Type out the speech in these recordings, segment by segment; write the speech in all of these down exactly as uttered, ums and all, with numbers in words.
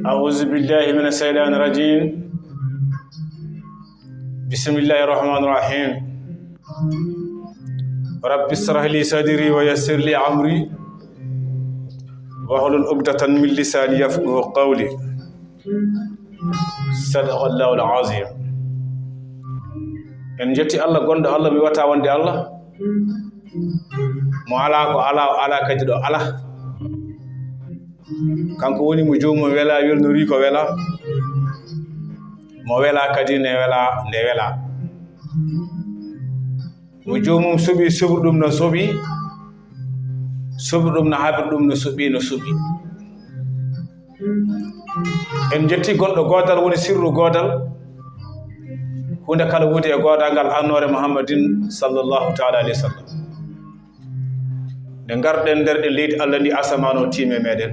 أعوذ بالله من الشيطان الرجيم. بسم الله الرحمن الرحيم. رب اشرح لي صدري ويسر لي أمري واحلل عقدة من لساني يفقهوا قولي. صدق الله العظيم. En jetti Allah, gonɗo Allah, mi wata wonde Allah. Mo alaa ko alaa, o alaa kadi ɗo alaa. Kanko woni mo joomum welaa, welnorii ko welaa. Mo welaa kadi nde welaa, nde welaa. Mo joomum suɓi, suɓi ɗum no suɓi, suɓi ɗum no haɓri ɗum no suɓi, no suɓi. En jetti gonɗo gootal woni sirru gootal. Huunde kala wuude e goodangal annoore Muhammadin sallallahu taala alayhi wa sallam. Nde ngarɗen nder ɗe leydi Allah ndi, asamaan o tiime meɗen.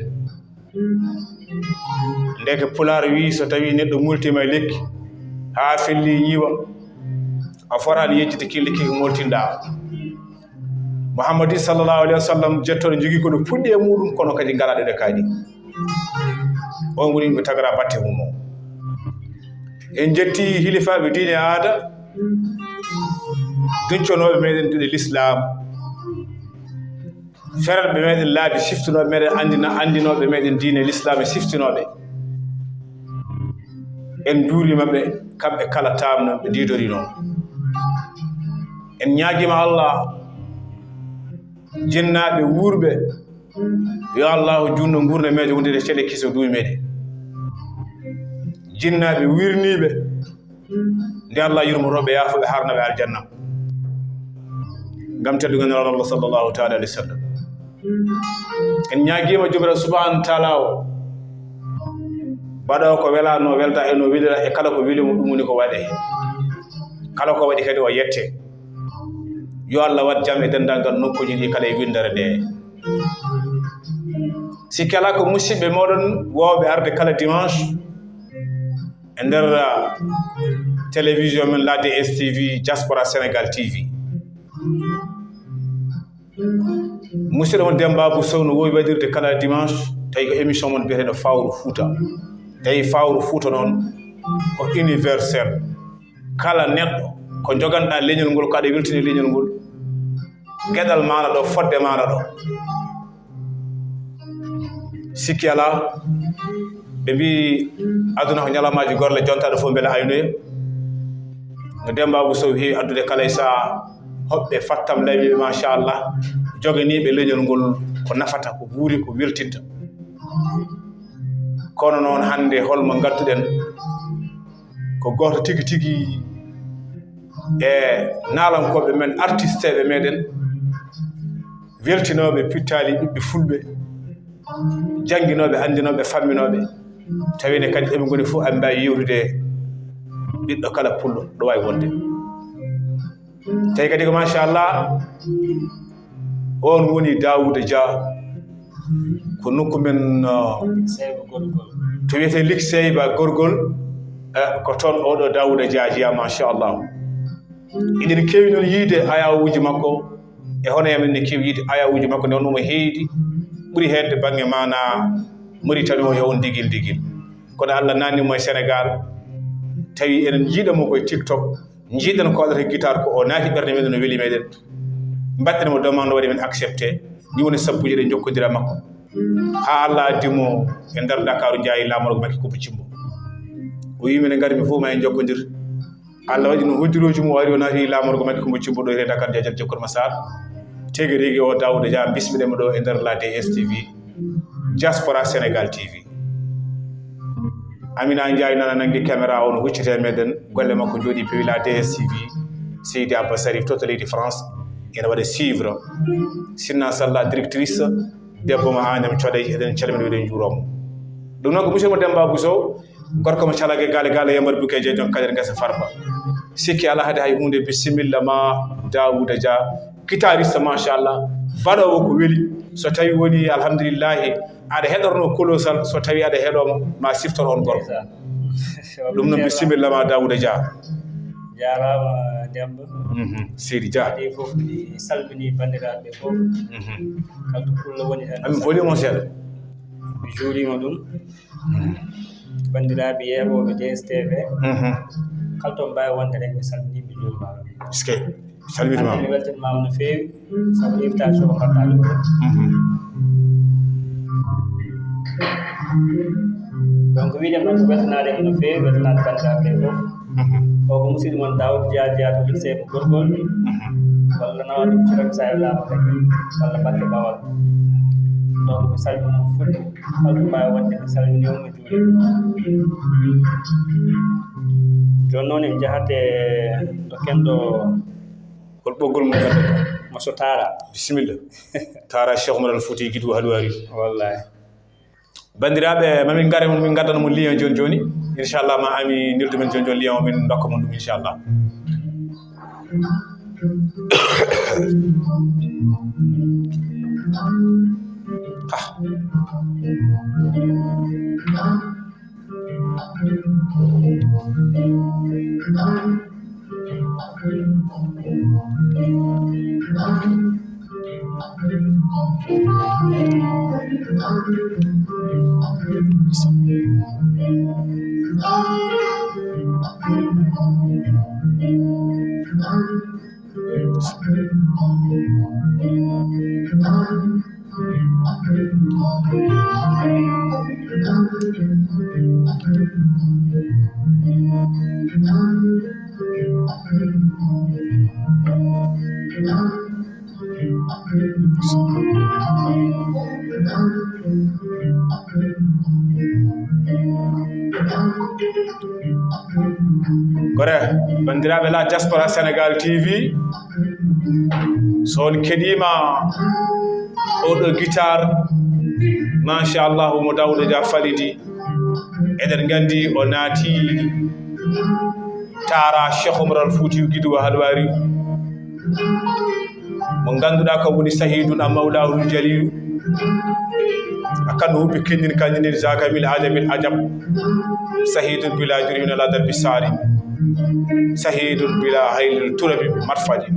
Ndeke Pulaar wii, so tawi neɗɗo multiima e lekki haa felli ñiiwa, a fotaani yejjitde kin lekki ko moltinɗaa. Muhammadin sallallahu alayhi wa sallam, jettooɗo jogii ko ɗo puɗɗi e muɗum, kono kadi ngalaa ɗo ɗe kaaɗi. On woni ɓe tagara batte mum o. En jetti hilifaaɓe diine e aada, dunconooɓe meɗen duɗe lislaam, ferɓe meɗen laabi, siftinooɓe meɗen, anndina, anndinooɓe meɗen diine lislaam e siftinooɓe. En njuuriima ɓe, kamɓe kala taamno ɓe ndiidoriino. En ñaagiima Allah, jinnaaɓe wuurɓe, yo Allahu juutnu nguurndam meeje wondude e ceɗe kiso duumeede. Jinnaaɓe wirniiɓe, nde Allah yurmoto ɓe, yaafo ɓe, harna ɓe aljanna. Ngam teddungal Nulaaɗo Allah sallallahu taala alayhi wa sallam. En ñaagiima Joomiraaɗo subhaanahu wa taala o, baɗoowo ko welaa, no welda e no welira e kala ko weli mo, ɗum woni ko waɗee. Kala ko waɗi kadi o yette. Yo Allah waɗ jam e denndaangal nokkuuji ɗi kala e winndere nde. Sikki alaa ko musidɓe mooɗon woowɓe arde kala dimanche e nder, uh, télévision men La D S T V, Diaspora Sénégal T V. Musidɗo mon Demba Abou Sow no wowi waɗirde kala dimanche, tawi ko émission mon biyeteeɗo Fawru Fouta. Tawi Fawru Fouta noon ko universel. Kala neɗɗo ko joganɗaa leñol ngol, ko aɗa weltini leñol ngol, geɗal maaɗa ɗo, fodde maaɗa ɗo. Sikki alaa, ɓe mbii aduna ko ñalawmaaji gorle, jontaaɗo fof mbele aynoya. No Demba Abou Sow heewi addude kala e sahaa, hoɓɓe fattam layɓiɓe, machallah, joganiiɓe leñol ngol ko nafata, ko guuri, ko weltinta. Kono noon hannde holmo ngadduɗen? Ko gooto tigi tigi e naalankooɓe men, artisteeɓe meɗen, weltinooɓe pittaali ɓiɓɓe fulɓe, jannginooɓe, anndinooɓe, famminooɓe, tawi ne kadi eɓe ngoni fof aɓe mbaawi yewtude ɓiɗɗo kala pullo ɗo waawi wonde. Tawi kadi ko machallah, on woni Daouda Dia, ko nokku men, uh, to wiyetee Likseyba Gorgol, eh, ko toon oɗo Daouda Dia jeyaa, machallah. Eɗen keewi noon yiyde ayawuuji makko, e hono e men ne keewi yiyde ayawuuji makko, nde wonnoo omo heedi, ɓuri heedde bannge maanaa Mauritanie o e on digil digil. Kono Allah naatni mo e Sénégal, tawi eɗen njiiɗa mo koye TikTok, njiiɗen ko waɗata guitare ko o naati ɓernde meɗen, no weli meɗen. Mbaɗɗen mo demande, waɗi men accepté. Ni woni sabbuji ɗe njokkondira makko. Haa Allah addi mo e nder Ndakaaru, jaayi laamorgo Makki Kumba Cimbo. O wii minen ngarmi fof ma en njokkondir. Allah waɗi no hujurooji mum o ari o naati laamorgo Makki Kumba Cimbo ɗo e Dakar, Jajal Jokkol Masaar. Tigi rigi o Daouda Dia, bismiɗen mo ɗo e nder La D S T V, Diaspora Sénégal T V. Amina Ndiaye nana nanngi caméra o no hucciti e meɗen. Golle makko njooɗi pewi La D S T V. Seydi Abba Sarif to, to leydi France ene waɗa suivre. Sinna Salla, directrice, debbo mo Agnam Coɗay, eɗen calmina, eɗen njuuroo mo. Ɗum noon ko musidɗo mo Demba Bousso, gorko mo Calage Gaale Gaale, Yambar Buke Jeejon, Kader Ngesa Farba. Sikki alaa hade hay huunde, bisimilla ma Daouda Dia, guitariste machallah, baɗoowo ko weli. So tawi woni alhamdulillahi, aɗa heɗorno Kolosal, so tawi aɗa heɗooma, ma siftor on gorko. Ɗum noon, bisimilla ma Daouda Dia. Jaaraama, Demba. Mhm. Seydi Dia. Kadi fof, mi salminii banndiraaɓe fof. Mhm. Kala to pullo woni heen. Amin, volume o seeɗa. Mi juuriima ɗum. Mhm. Banndiraaɓe yeeɓooɓe D S T V. Mhm. Kala to mbaawi wonde rek, mi salminii, mi juuriima. Est-ce que? Salmitimaama. Hannde mi weltanimaama no feewi, sabu invitation o mbaɗɗaa ɗum. Mhm. Donc, wiide noon ko weltanaade mo no feewi, weltanaade banndiraaɓe ɓe fof. Mhm. O ko musidɗo mon Daawuda Dia, Dia to lycée mo Gorgol. Mhm. Walla nawa ɗum Cirok Saare Laamu kadi, walla Bakke Bawal. Donc, mi salmini on fof, kala ko mbaawi wonde, mi salmini on, mi juuri. Jooni noon en njahat e dokken ɗo. Hol ɓoggol mo ganduɗa? Mo so Tara. Bisimilla. Tara Cheikh Oumar Al Fouti Guido Hadouari. Wallahi. Bandiraɓe, mamin ngare mon, min gaddana mon lien joni joni. Inchallah, ma ami nirdu men joni joni lien o, min dokka mon ɗum inchallah. Ah. Gore, bandiraɓe La Diaspora Sénégal T V, so on keɗima oɗo guitar, machallahu, mo Daouda Dia Falidi, eɗen gandi o naati Tara Cheikh Oumar Al Foutiyou Guido Hadouari, mo ngannduɗaa ko woni sahidun a mawlahul jalilu. A kano hubbi kinnin kanjinin zaka min ajabil ajab. Sahidun bila jurhin ala darbi sari. Sahidun bila haylil turabi bi marfadi.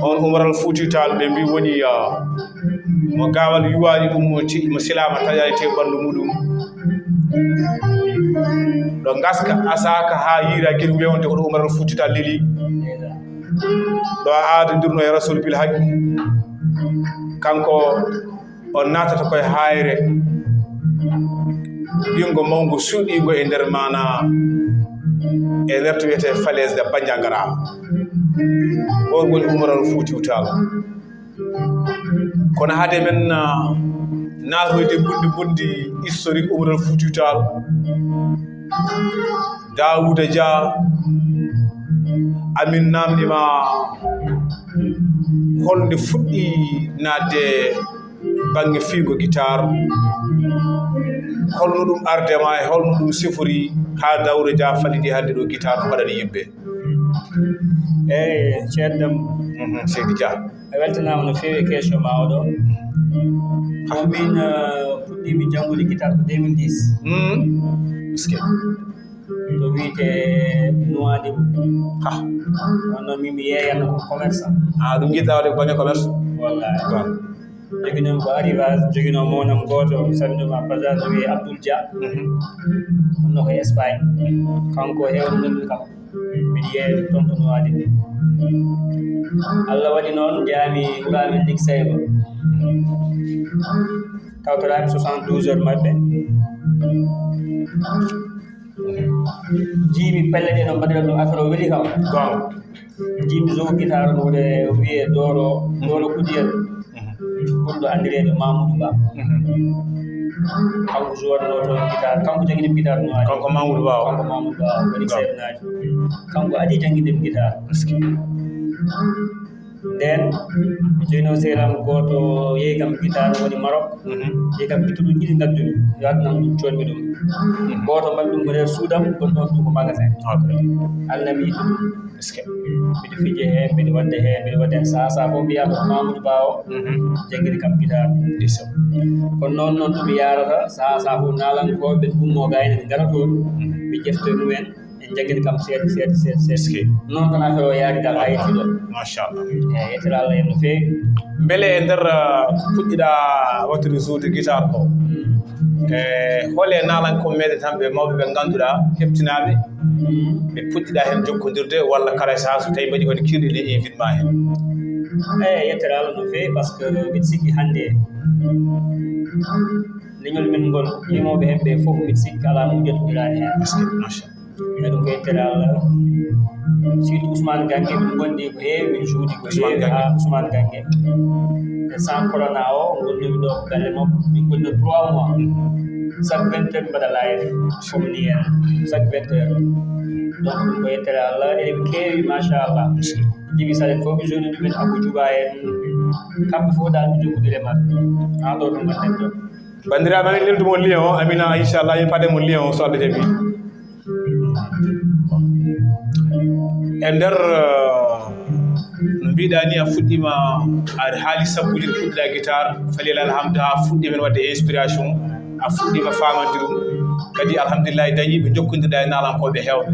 On Oumar Al Foutiyou Tall ɓe mbi woni, ah, mo gaawal yuwaani ɗum, mo ci-, mo silaama taƴaani tew ɓanndu muɗum. Ɗo ngaska asaaka haa yiira giɗo wewnde, ko ɗo Oumar Al Foutiyou Tall leli. Ɗo aadondirno e Rasul bil haqqi. Kanko o naatata koye haayre. Winngo mawngo suuɗiingo e nder maana, e nder to wiyetee falaise de Bandiagara. On woni Oumar Al Foutiyou Tall. Kono hade men, ah, naatoyde mbundi mbundi historique Oumar Al Foutiyou Tall, Daouda Dia, amin namnima holnde fuɗɗi naatde bannge fiingo guitar, holno ɗum ardema e holno ɗum sifori haa Daouda Dia Falidi hannde ɗo guitar no waɗani yimɓe? Eyi, ceerno Demba. Mhm, Seydi Dia. A weltanaama no feewi e question ma oɗo. Ko min, eh, puɗɗiimi janngude guitar ko deux mille dix. Mhm. Est-ce que? To wiyetee Nouadhibou. Ha. Kono min mi yeeyano ko commerçant. Ah, ɗum njiɗɗaa waɗde ko bannge commerce? Wallahi. Waaw. Joginoo ko arrivage, joginoo monam gooto, mi salminiima passage, no wiyee Abdoul Dia. Mhm. Wonno ko Espagne. Kanko heewno ɗum kam. Mbiɗa yeeya toon to Nouadhibou. Allah waɗi noon, njaami wuro amen Liksayba. Tawtoraami soixante-douze heures maɓɓe. Njiimi pelle ɗe no mbaɗira ɗum, affaire o weli kam. Goonga. Njiimi zo guitar no wure wiyee Doro, Doro Kudiyel. Mhm. Ɓurɗo anndireede Mamoudou Ba. Mhm. Kanko joueur no toon guitar, kanko jogini guitar no waɗi. Kanko Mamoudou Ba o? Kanko Mamoudou Ba o, waɗi Ba. Seeɗa naaji. Kanko adii jannginde mi guitar. Est-ce que? Ndeen, mi joginoo seeɗa am gooto yehi kam guitar woni Maroc. Mhm. Yehi kam guitar ɗum ɗiɗi ngaddumi. Yo adnan ɗum coodmi ɗum. Mhm. Gooto mbaɗi ɗum ko nder suudam, goɗɗo on ɗum ko magasin. Ok. Allah mi yiɗi ɗum. Est-ce que? Mbiɗa fije heen, mbiɗa waɗde heen, mbiɗa waɗde heen. Saha saha fof mbiyaa ko Mamoudou Ba o, mhm, janngini kam guitar. Ndeysaan. Kono noon, noon ɗum yaarata, saha saha fof naalankooɓe ɓe ngummoo gayne ɓe ngara toon, mhm, ɓe ƴefta ɗum en. En jaggiri kam seeɗa seeɗa seeɗa seeɗa. Noon tan affaire o yaari dal haa yetti ɗo. Machallah. Eyi, yettira Allah en no feewi. Mbele e nder uh, ko puɗɗiɗa wattude joude guitare ko, e hole naalan ko meɗe tan ɓe mawɓe ɓe ngannduɗa, heftinaaɓe, ɓe puɗɗiɗa heen jokkondirde walla kala saha so tawi mbaɗi kono kirɗi ɗe invite ma heen? Eyi, yettira Allah no feewi, par ce que mbiɗa sikki hannde leñol men ngol, yimooɓe heen ɓe fof mbiɗa sikki alaa mo jotondiraani heen. Eɗum ko yettere Allah. Surtout Ousmane Gange, min ngondi ko heewi, min juudi ko heewi haa Ousmane Gange. E sans corona o, ngondumi ɗo ko galle makko, min ngondi ɗo trois mois. Chaque vingt heures mbaɗa live, comme ni en, chaque vingt heures. Donc ɗum ko yettere Allah, eɗen keewi, machallah. Jibi salen fof mi joni ɗumen Abou Djouba en. Kamɓe fof dal mi jokkodire maɓɓe. Haa ɗo to ngonɗen ɗo. Banndiraaɓe, amin neldu mon lien o, amina, inchallah, min paɗe mon lien o, so Allah jaɓi. E nder, eh, no mbiɗa ni, a fuɗɗima, a haali sabbude, puɗɗiɗa guitare, falila alhamdu, ha fuɗɗi men wadde inspiration, a fuɗɗima famandirum. Kadi alhamdulillahi, dañi ɓe jokkondirɗa e naalankoɓe hewɓe.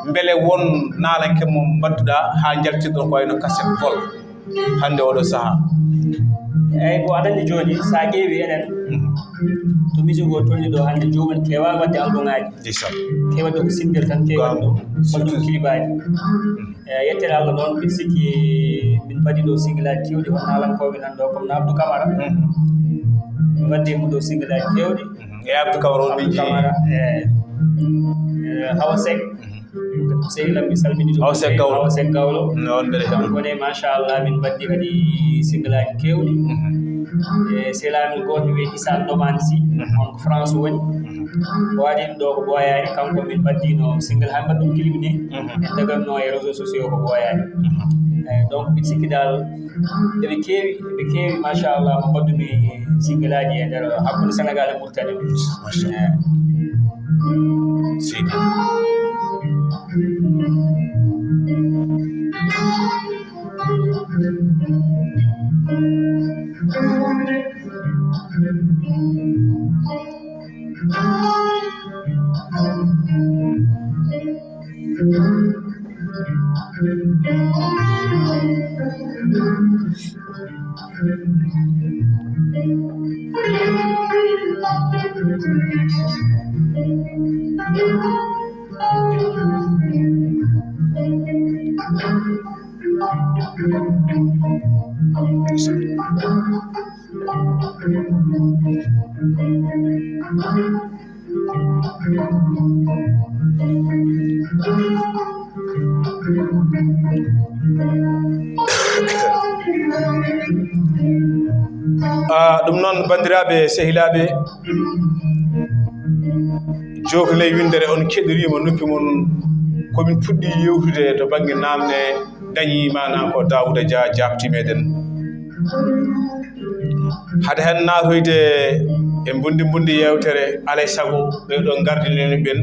Mbele won naalanke mo mbattuɗa ha jaltirɗon ko wayno cassette gol hannde oɗo saha? Eyyi, ko aɗa anndi jooni, so a ƴeewi enen, to musique o tolni ɗo hannde, joomum en keewa waɗde album aaji. Ndeysaan. Keewa waɗde ko single tan, keewa waɗde ɗum, waɗde ɗum clip aaji. Eyyi, yettere Allah noon, mbiɗa sikki min mbaɗi ɗo single aaji keewɗi, hono naalankooɓe nan ɗo, comme no Abdou Camara. Min mbaɗde mo ɗo single aaji keewɗi. E Abdou Camara on min Abdou Camara, eyyi. Eh, Hawa Seck. Sehil am, mi salmini ɗum. Hawa Seck Gawlo. Hawa Seck Gawlo. No, on mbeɗa heɗo. Kanko ne, machallah, min mbaɗdi kadi single aaji keewɗi. E sehil amen gooto wiyetee Issa Ndomane Sy, on ko France woni. O waɗi ɗum ɗo ko ɓooyaani, kanko min mbaɗdino single, haa mbaɗ ɗum clip ni. En daganno e réseaux sociaux ko ɓooyaani. Eyyi, donc, mbiɗa sikki dal, eɓe keewi, eɓe keewi, machallah, mo mbaɗdumi single aaji e nder hakkunde Sénégal e Mauritanie. Machallah. Eyyi. Seydi. Ah, ɗum noon, banndiraaɓe, sehilaaɓe, jookaley winndere on keɗoriima noppi mon. Ko min puɗɗi yewtude to bannge naamne, dañi maanaa ko Daouda Dia jaabti meɗen. Hade heen naatoyde e mbundi mbundi yeewtere, alay sago ɓee ɗoo ngardinani ɓen,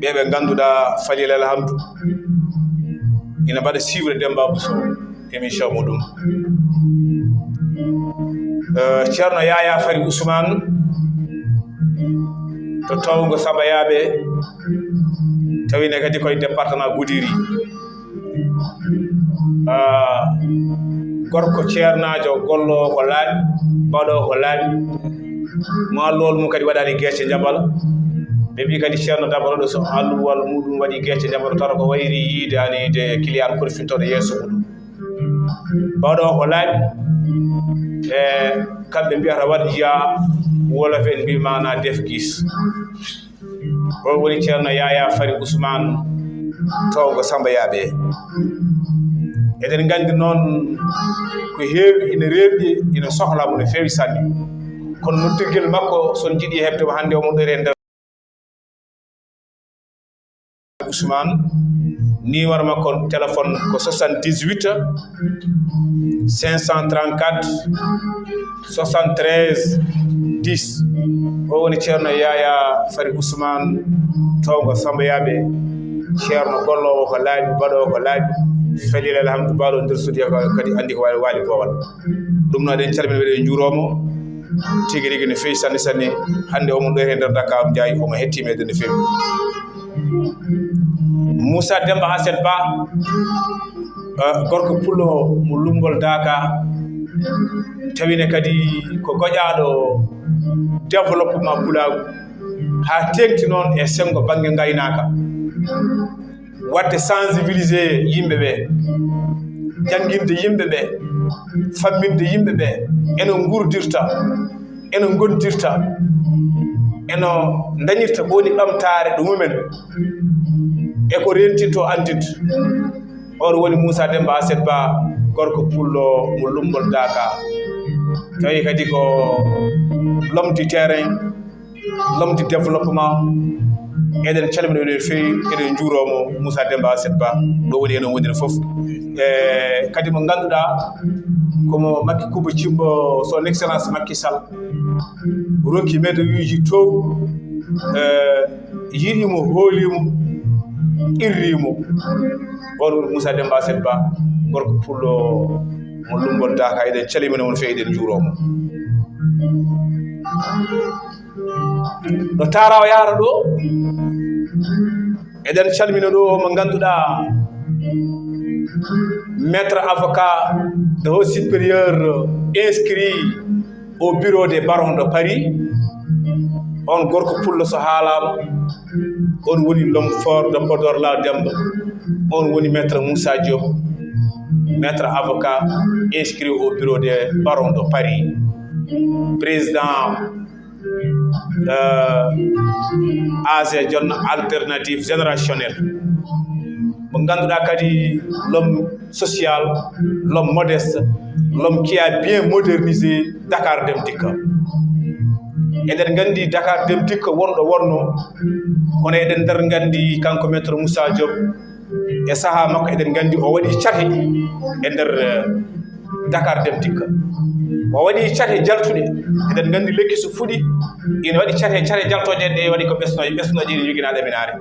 ɓee ɓe ngannduɗaa, falil alhamdu, ina mbaɗa suivre Demba Bousso émission muɗum. Eh, Ceerno Yaya Fari Ousmane to Towngo Samba Yaaɓe, tawine kadi koye département Goudiri. Ah, gorko ceernaajo, golloowo ko laaɓi, mbaɗoowo ko laaɓi. Mo alluwal mum kadi waɗaani geece njabala. Ɓe mbii kadi Ceerno Dabaro ɗo, so alluwal muɗum waɗi geece njabala, tawa ko wayri yiide ani de client korfintooɗo yeeso muɗum. Mbaɗoowo ko laaɓi. E kamɓe mbiyata waɗ njiya, wolof en mbii maanaa def gis. O woni Ceerno Yaya Fari Ousmane, Towngo Samba Yaaɓe. Eɗen nganndi noon ko heewi ina reerɗi, ina sohla mo no feewi sanne. Kono noddirgel makko, so on njiɗi heɓde mo hannde, omo ɗo e nder Ousmane. Numéro makko téléphone ko soixante-dix-huit, cinq cent trente-quatre, soixante-treize, dix. O woni Ceerno Yaya Fari Ousmane, Towngo Samba Yaaɓe. Ceerno golloowo ko laaɓi, mbaɗoowo ko laaɓi. Falil alhamdu, mbaɗo nder studio ka-, kadi anndi ko waali, waali boowal. Ɗum noon, eɗen calmina, eɗen njuuroo mo. Tigi rigi no feewi sanne sanne. Hannde omo ɗo e nder Dakar, Njaay, omo hetti meɗen no feewi. Moussa Demba Aset Ba, eh, gorko pullo mo Lummbol Daaka, tawine kadi ko goƴaaɗo développement pulaagu, haa teeŋti noon e senngo bannge ngaynaaka, waɗde sensibiliser yimɓe ɓe, jannginde yimɓe ɓe, famminde yimɓe ɓe eno nguurdirta, eno ngondirta, eno ndañirta ko woni ɓamtaare ɗo mumen, e ko rentinto anndinta. On woni Moussa Demba Aset Ba, gorko pullo mo Lummbol Daaka. Tawi kadi ko l'homme du terrain, l'homme du développement. Eɗen calmina ɗum no feewi, eɗen njuuroo mo, Moussa Demba Aset Ba, ɗo woni e noon woniri fof. E kadi mo ngannduɗaa ko mo Macky Kumba Cimbo, son excellence Macky Sall, rokki médaille uji tow, eh, yiɗi mo, hooli mo, qirri mo. On woni Moussa Demba Aset Ba, gorko pullo mo Lummbol Daaka. Eɗen calmina mo no feewi, eɗen njuuroo mo. Ɗo taaraawo yahata ɗo, eɗen calmina ɗo mo ngannduɗaa, maître avocat de haut supérieur inscrit au bureau des barons de Paris. On gorko pullo so haalaama, on woni l'homme fort de Podor Laaw Demba. On woni maître Moussa Diop, maître avocat inscrit au bureau des barons de Paris. Président, euh, A G Jeunes Alternative Générationnelle. Mo ngannduɗaa kadi l'homme social, l'homme modeste, l'homme qui a bien modernisé Dakar Dem Dikka. Eɗen nganndi Dakar Dem Dikka wonɗo wonno, kono eɗen nder nganndi kanko maître Moussa Diop, e sahaa makko eɗen nganndi o waɗi cate e nder, eh, Dakar Dem Dikka. O waɗi cate jaltuɗe. Eɗen nganndi lekki so fuɗi, ina waɗi cate, cate jaltooje ɗe waɗi ko ɓesnooje, ɓesnooje ina njogina ɗaminaare.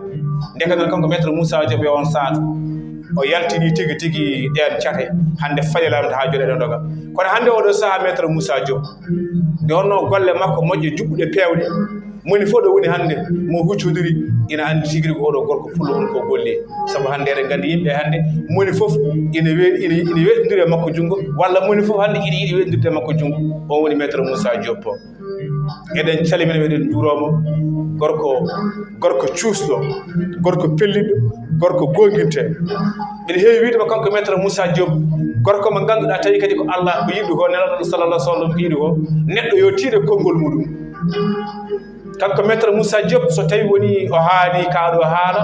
Ndeke noon kanko maître Moussa Diop e on saatu, o yaltini tigi tigi ɗeen cate. Hannde fale lamde haa joɗe ɗo doga. Kono hannde oɗo sahaa maître Moussa Diop, nde wonno golle makko moƴƴe, juɓɓuɗe, peewɗe, moni fof ɗo woni hannde mo huccodiri, ina anndi tigi rigi ko oɗo gorko pullo on ko golli. Sabu hannde eɗen nganndi yimɓe hannde, moni fof ina we-, ina, ina weɗindiri e makko junngo, walla moni fof hannde ina yiɗi weɗindirde e makko junngo. On woni maître Moussa Diop. Eɗen calmina mo, eɗen njuuroo mo. Gorko, gorko cuusɗo, gorko pelliɗo, gorko goonginteeɗo. Mbiɗa heewi wiyde mo kanko maître Moussa Diop, gorko mo ngannduɗaa tawi kadi ko Allah ko yiɗi ko, Nelaaɗo sallallahu alaihi wasallam ko yiɗi ko, neɗɗo yo tiiɗe konngol muɗum. Kanko maître Moussa Diop, so tawi woni o haali kaa ɗo haala,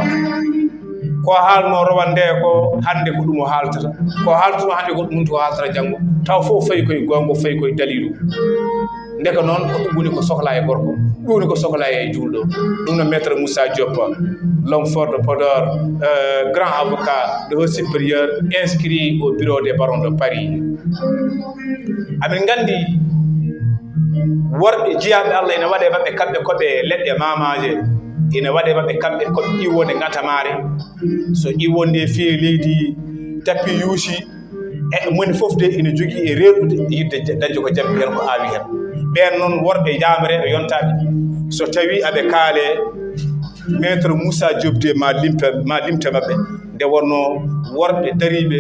ko haalno rowande ko hannde ko ɗum o haaltata, ko haaltuno hannde ko ɗum o haaltata janngo, taw fof fayi koye goonga, fayi koye daliilu. Ndeke noon ko ɗum woni ko sohlaa e gorko, ɗum woni ko sohlaa e juulɗo. Ɗum no maître Moussa Diop, l'homme fort de Podor, euh, grand avocat de haut supérieur inscrit au bureau des barons de Paris. Amin nganndi worɓe jiyaaɓe Allah ina waɗe maɓɓe kamɓe ko ɓe leɗɗe maamaaje, ina waɗe maɓɓe kamɓe ko ɓe iwonde ngatamaare. So iwonde fii leydi tapi yuusi, e moni fof de ina jogii e reeɗude yiɗde ja-, dañde ko jampi heen, ko aawi heen. Ɓeen noon worɓe jaamreeɓe yontaaɓe, so tawii aɓe kaale maître Moussa Diop de, ma limpe, ma limte maɓɓe. Nde wonnoo worɓe dariiɓe,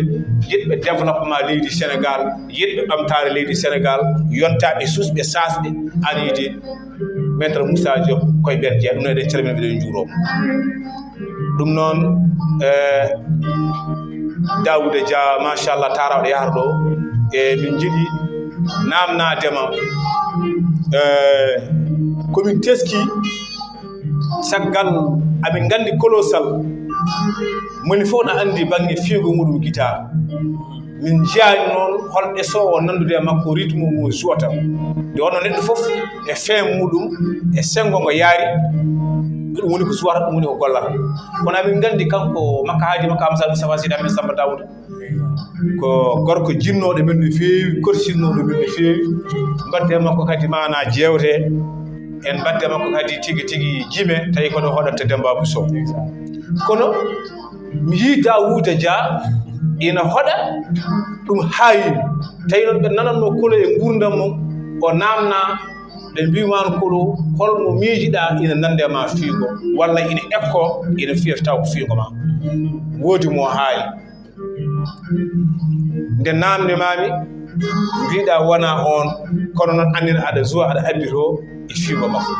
yiɗɓe développement leydi Sénégal, yiɗɓe ɓamtaare leydi Sénégal, yontaaɓe suusɓe saasɓe, ariide maître Moussa Diop koye ɓeen jeyaa. Ɗum noon eɗen calmina, eɗen njuuroo mo. Ɗum noon, eh, Daouda Dia, machallah, taaraaɗo yahata ɗo. E min njiɗi naamnaade ma, eh, ko min teski, caggal amin nganndi Colossal, moni fof na anndi bannge fiyugo muɗum guitare. Min njiyaani noon hol ɓesoowo nanndude e makko rythme mo jouata. Nde wonno neɗɗo fof e fin muɗum, e senngo ngo yaari, ɗum woni ko jouata, ɗum woni ko gollata. Kono amin nganndi kanko Makka Haadi Makka Amsa Moustapha Sidi Ahmed Samba Daouda, ko gorko jinnooɗo men no feewi, korsinnooɗo men no feewi. Mbaɗde makko kadi maanaa jeewte, en mbaɗde makko kadi tigi tigi jime, tawi ko ɗo hoɗanta Demba Abou Sow. Kono mi yii Daouda Dia ina hoɗa, ɗum haawi. Tawi noon ɓe nanatno kolo e nguurndam mum, o naamnaa Ɓe mbiimaano, "Kolo, holmo miijiɗaa ina nande ma fiigo, walla ina ekko, ina fiya taw ko fiigo ma?" Woodi mo haali. Nde naamnde maami, mbiiɗaa wonaa oon, kono noon anndina aɗa zuwa, aɗa abbitoo e fiigo makko.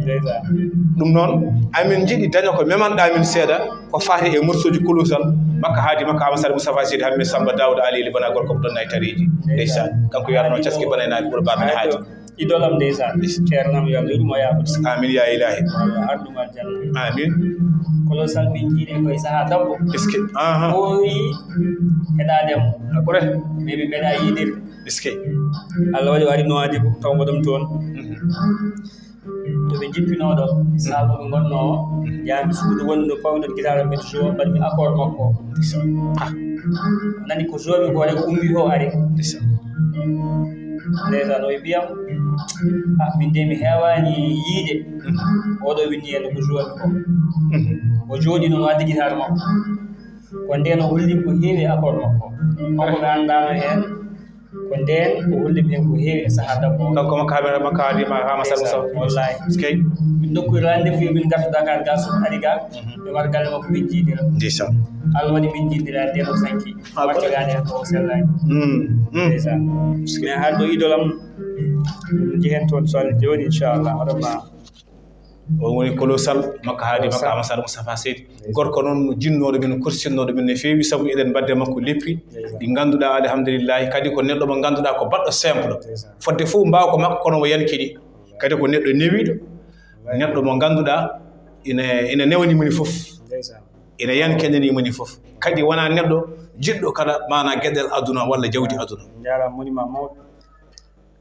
Ndeysaan. Ɗum noon, amin njiɗi daña ko memanɗaa min seeɗa, ko faati e morceau ji Kolosal, makka Haadi, makka Amadou Sall, Moustapha Seydi Hammet, Samba Daouda Ali, Libana gorko ko ɗon nayi tareeji. Ndeysaan. Kanko yarno caski bana e nayi ɓura baamen Haadi. Idol am ndeysaan. Ceerno am, yo Allah yurmo yaafo. Amin ya ilahi. Allah arɗum aljanna. Amin. Kolosal min jiiɗi koye sahaa dabbo. Est-ce que? Aha. Ɓooyi heɗaade mo. Akore. Mais mi meeɗa yiidirde. Est-ce que? Allah waɗi o ari Nouadhibou, taw mboɗon toon. Mhm. To ɓe njippinoo ɗo, saabo ɓe ngonnoo o, yaami suudu wondu ɗo pawɗon gitaare mbeɗa joue, mbaɗmi accord makko. Ah. Nani ko joue mi ko rek ummi o ari. Ndeysaan. Ndeysaan, o wi'i, "Ɓiyam, ah, min de mi heewaani yiide." Mhm. Oɗo winndi heen ko joue mi ko. Mhm. O jooɗii noon wadde gitaare makko. Ko ndeen o holli ko heewi e accord makko. Kanko ɓe anndaano heen. Ko ndeen o holli mi heen ko heewi e sahaa dabbo. Kanko makko Haadi, makko Haadi, ma Haadi Sall Sow. Wallahi. Eskey. Min ndokki rendez-vous, min ngarta Dakar ga, so ari ga, mhm, ɓe mbaɗa galle makko, min njiidira. Ndeysaan. Allah waɗi min njiidira, ndeen o sanki. Ah, watti ko gaane ko sellaani. Mm, mm. Ndeysaan. Mais haalɗo idol am, njehen toon so Allah jooni, inchallah, hoɗon ma. O woni Kolosal, makka Haadi, makka Amadou Sall, Moustapha Seydi. Gorko noon no jinnooɗo min, korsinnooɗo min no feewi, sabu eɗen mbaɗde makko leppi, ndeysaan, ɗi ngannduɗaa, alhamdulillahi, kadi ko neɗɗo mo ngannduɗaa ko baɗɗo simple. Ndeysaan. Fodde fof mbaawka makko, kono o yanki ɗi. Kadi ko neɗɗo newiiɗo, neɗɗo mo ngannduɗaa ina, ina newani moni fof. Ndeysaan. Ina yankinani moni fof. Kadi wonaa neɗɗo jiɗɗo kala maanaa geɗel aduna walla jawdi aduna. Njaaraama, monument mawɗo.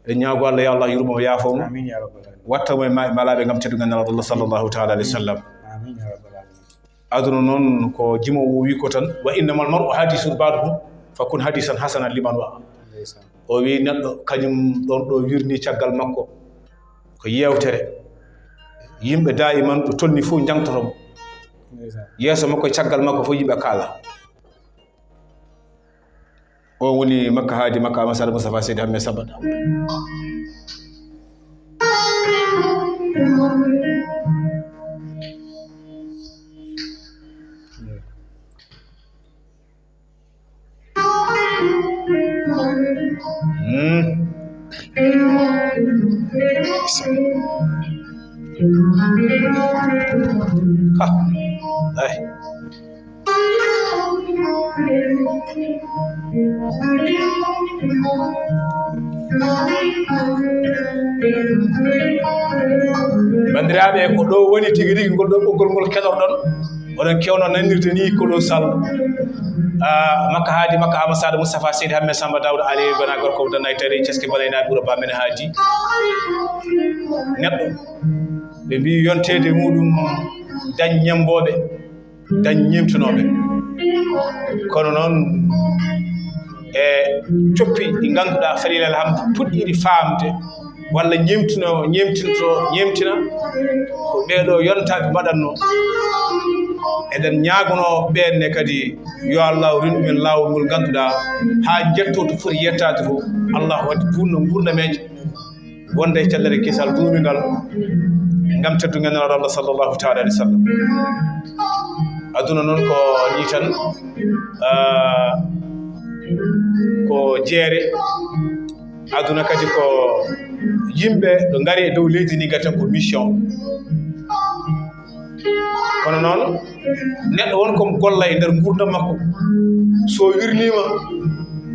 Eɗen ñaago Allah, yo Allah yurmo mo, yaafo mo. Amin ya rabbal alamin. Watta mo e ma-, malaaɓe ngam teddungal Nelaaɗo Allah sallallahu taala alayhi wa sallam. Amin ya rabbal alamin. Aduna noon ko jimoowo wi ko tan, "Wa innamal mar'u hadisun ba'dahu, fa kun hadisan hasanan liman wa'a." Ndeysaan. O wi neɗɗo kañum ɗon ɗo wirni caggal makko ko yeewtere. Yimɓe daayiman ɗo tolni fof njangtoto mo. Ndeysaan. Yeeso makko e caggal makko fof yimɓe kaala. O woni makka Haadi, makka Amadou Sall, Moustapha Seydi Hammet Samba Daouda. Hmm. Ha. Ay. Banndiraaɓe, ko ɗo woni tigi rigi ngol ɗo ɓoggol ngol keɗorɗon. Oɗon kewno nanirde ni Kolosal. Ah, makka Haadi, makka Amadou Sall, Moustapha Seydi Hammet Samba Daouda Ali, bana gorko dana e tari, ceski bala ina ɓura ba men Haadi. Neɗɗo. Ɓe mbi yonteede muɗum dañ ñembooɓe, dañ ñemtunooɓe. Kono noon, e coppi ɗi ngannduɗaa, falilal hamdu, puɗɗiiɗi faamde, walla ñemtuno, ñemtinto, ñemtina, ko ɓee ɗoo yontaaɓe mbaɗatnoo. Eɗen ñaagonoo ɓeen ne kadi, yo Allah rin ɗumen laawol ngol ngannduɗaa, haa njetto to foti yettaade fof. Allah waɗi buunno nguurdameeje. Wonde e cellere kisal duumingal ngam teddungal Nelaaɗo Allah sallallahu taala alayhi wa sallam. Aduna noon ko ni tan, ah, ko jeere. Aduna kadi ko yimɓe ɗo ngari e dow leydi ni, ngaten ko mission. Kono noon, neɗɗo won ko golla e nder nguurndam makko. So wirniima,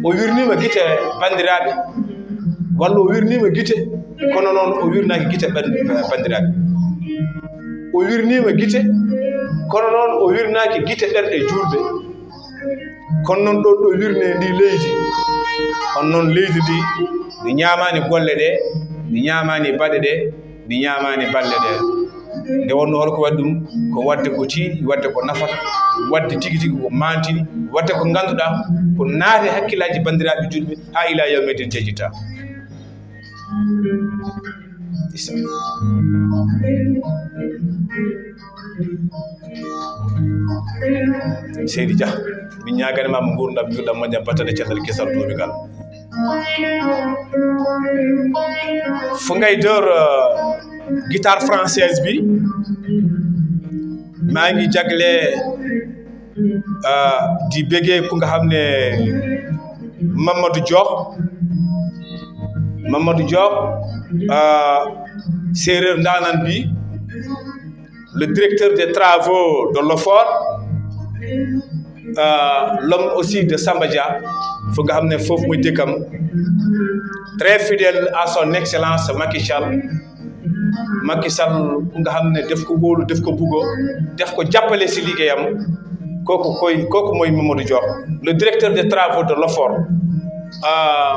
o wirniima gite banndiraaɓe, walla o wirniima gite, kono noon o wirnaaki gite bann-, banndiraaɓe. O wirniima gite, kono noon o wirnaaki gite ɓerɗe juulɓe. Kono noon ɗo, ɗo wirne ndi leydi, kono noon leydi ndi, ndi ñaamaani golle ɗe, ndi ñaamaani baɗe ɗe, ndi ñaamaani balle ɗe. Nde wonno hol ko waɗi ɗum? Ko waɗde ko tiiɗi, waɗde ko nafata, waɗde tigi tigi ko maantini, waɗde ko ngannduɗaa ko naati hakkillaaji banndiraaɓe juulɓe haa ilaa yawmi din jejjita. Seydi Dia, min ñaagani ma mo nguurndam, njuurɗam, moƴƴam, battane cellal, kisal, duumigal. Fu ngay door, euh, guitare française bi, maa ngi jagle, euh, di bëggee ku nga xam ne Mamadou Diop, Mamadou Diop, euh, séeréer ndaanaan bi, le directeur des travaux de l'OFOR, euh, l'homme aussi de Samba Dia, fu nga xam ne foofu muy dëkkam, très fidèle à son excellence Macky Sall. Macky Sall, ku nga xam ne def ko wóolu, def ko buggo, def ko jàppale si liggéeyam. Kooku koy, kooku mooy Mamadou Diop, le directeur des travaux de l'OFOR. Euh,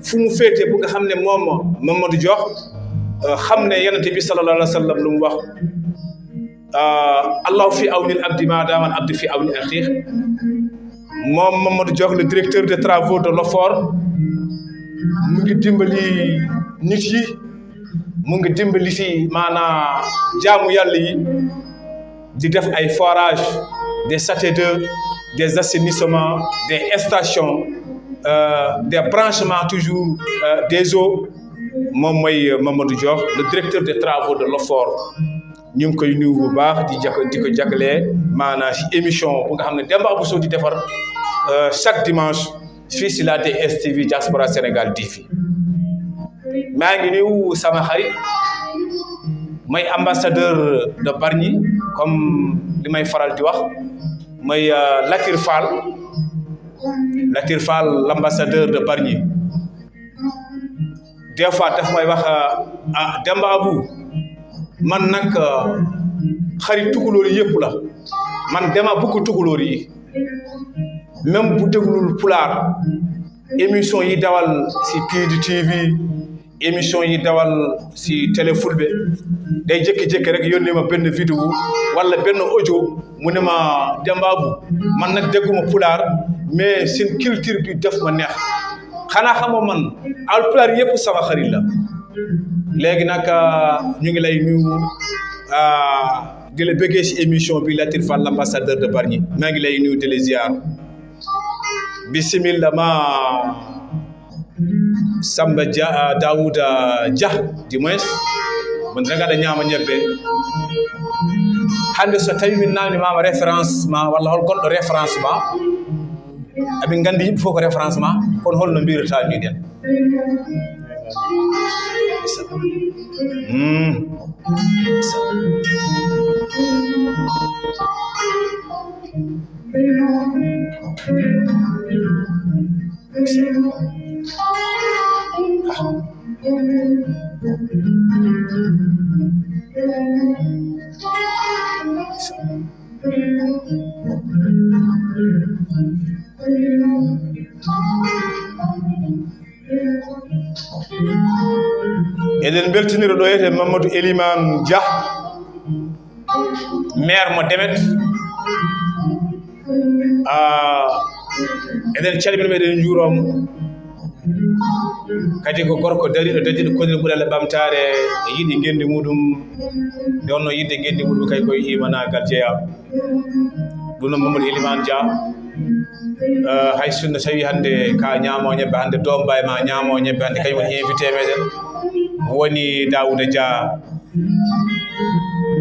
fu mu féete, bu nga xam ne moom Mamadou Diop, euh, xam ne Yonent bi sallallahu alayhi wa sallam lu mu wax, euh, Allahu fi awni al abdi ma dama al abdu fi awni axih. Moom Mamadou Diop, le directeur des travaux de l'OFOR, mu ngi dimbali nit yi, mu ngi dimbali si maanaa jaamu Yàlla yi, di def ay forage, des châteaux d'eau, des assainissements, des stations, euh, des branchements toujours, euh, des eaux. Moom mooy, euh, Mamadou Diop, le directeur des travaux de l'OFOR. Ñu ngi koy nuyu bu baax, di jak-, di ko jagle maanaa si émission bu nga xam ne Demba Abou Sow di defar, euh, chaque dimanche fii si la D S T V Diaspora Sénégal T V. Maa ngi nuyu sama xarit, mooy ambassadeur de Bargny, comme li may faral di wax, mooy, euh, Latir Fall, Latir Fall, l'ambassadeur de Bargny. Des fois daf may wax, euh, ah, Demba Abou, man nag, euh, xarit tukulóor yi yëpp la, man dama bugg tukulóor yi, même bu déglul pulaar, émission yi dawal si P D T V, émission yi dawal si Télé Fulbe, day jékki-jékki rek yónnee ma benn vidéo wala benn audio, mu ne ma, Demba Abou, man nag dégguma pulaar, mais seen culture bi def ma neex. Xanaa xamoo man, alpulaar yëpp sama xarit la. Léegi nag, euh, ñu ngi lay nuyu, euh, di la bëggee si émission bi, Latir Fall, l'ambassadeur de Bargny. Maa ngi lay nuyu, di la ziar. Bisimilla ma Samba Dia, ah, Daouda Dia, du moins. Mo nde gaɗa ñaama ñebbe. Hannde so tawi min namni mama référence ma, walla hol goɗɗo référence ma, amin nganndi yimɓe fof ko référence ma, kono holno mbirata miɗen? Hmm. Eɗen mbeltinira ɗo hete Mamadou Elimane Dia, maire mo Demet. Ah, eɗen calmina mo, eɗen njuuroo mo. Kadi ko gorko dariiɗo, dadiiɗo, koniiɗo ɓurale ɓamtaare, e yiɗi ngenndi muɗum. Nde wonnoo yiɗde ngenndi muɗum kay koye imanaagal jeyaa. Ɗum noon Mamadou Elimane Dia, eh, hay sinno tawi hannde ka ñaamo ñebbe, hannde doom baay ma ñaamo ñebbe, hannde kañum woni invité meɗen. Woni Daouda Dia,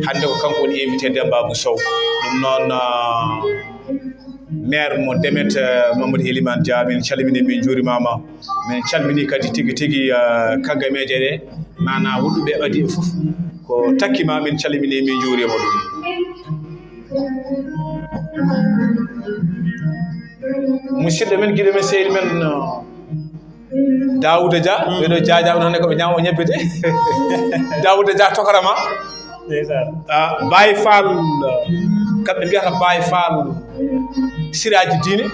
hannde ko kanko woni invité Demba Abou Sow. Ɗum noon, eh, maire mo Demet, eh, Mamadou Elimane Dia, min calmini, min njuurimaama. Min calmini kadi tigi tigi, eh, kaggameeje ɗe, maanaa woɗɗuɓe ɓadii e fof. Ko takki ma, min calmini, min njuuriima ɗum. Musidɗo men, giɗo men, sehil men, no Daouda Dia, ɓeɗo jaajaɓe noon ko ɓe ñaamo ñebbe de. Daouda Dia tokarama. Ndeysaan. Ah, Baye Fall, kamɓe mbiyata Baye Fall siraaji diine.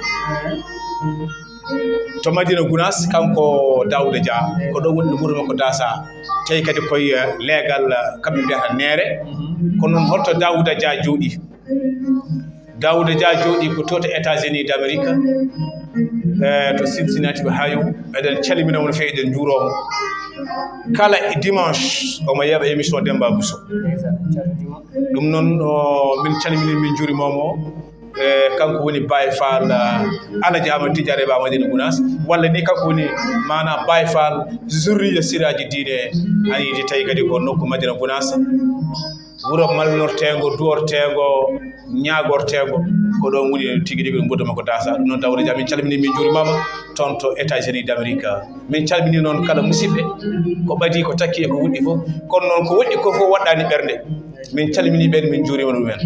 To Madina Gounass, kanko Daouda Dia, ko ɗo woni ɗo wuro makko Dasa. Tawi kadi koye, eh, leegal, eh, kamɓe mbiyata Neere. Kono noon holto Daouda Dia jooɗi? Daouda Dia jooɗi ko to, to États-Unis d'Amérique, eh, to Cincinnati, Ohio. Eɗen calmina mo no feewi, eɗen njuuroo mo. Kala e dimanche, omo yeeɓa émission Demba Abou Sow. Ɗum noon, o, min calmini, min njuuriima mo. E, kanko woni Baye Fall, ah, Alaji Amadou Tidiane Ba Madina Gounass, walla ni kanko woni maanaam Baye Fall zurriya siraji diine. Ani di tawi kadi ko nokku Madina Gounass, wuro malnorteengo, duworteengo, ñaagorteengo, ko ɗon woni tigi rigi mboɗo makko dasa. Ɗum noon tawde jam, min calmini, min njuurimaama toon to États-Unis d'Amérique. Min calmini noon kala musidɓe, ko ɓadii, ko takki e ko woɗɗi fof. Kono noon ko woɗɗi ko fof waɗɗaani ɓernde. Min calmini ɓeen, min njuurima ɗumen.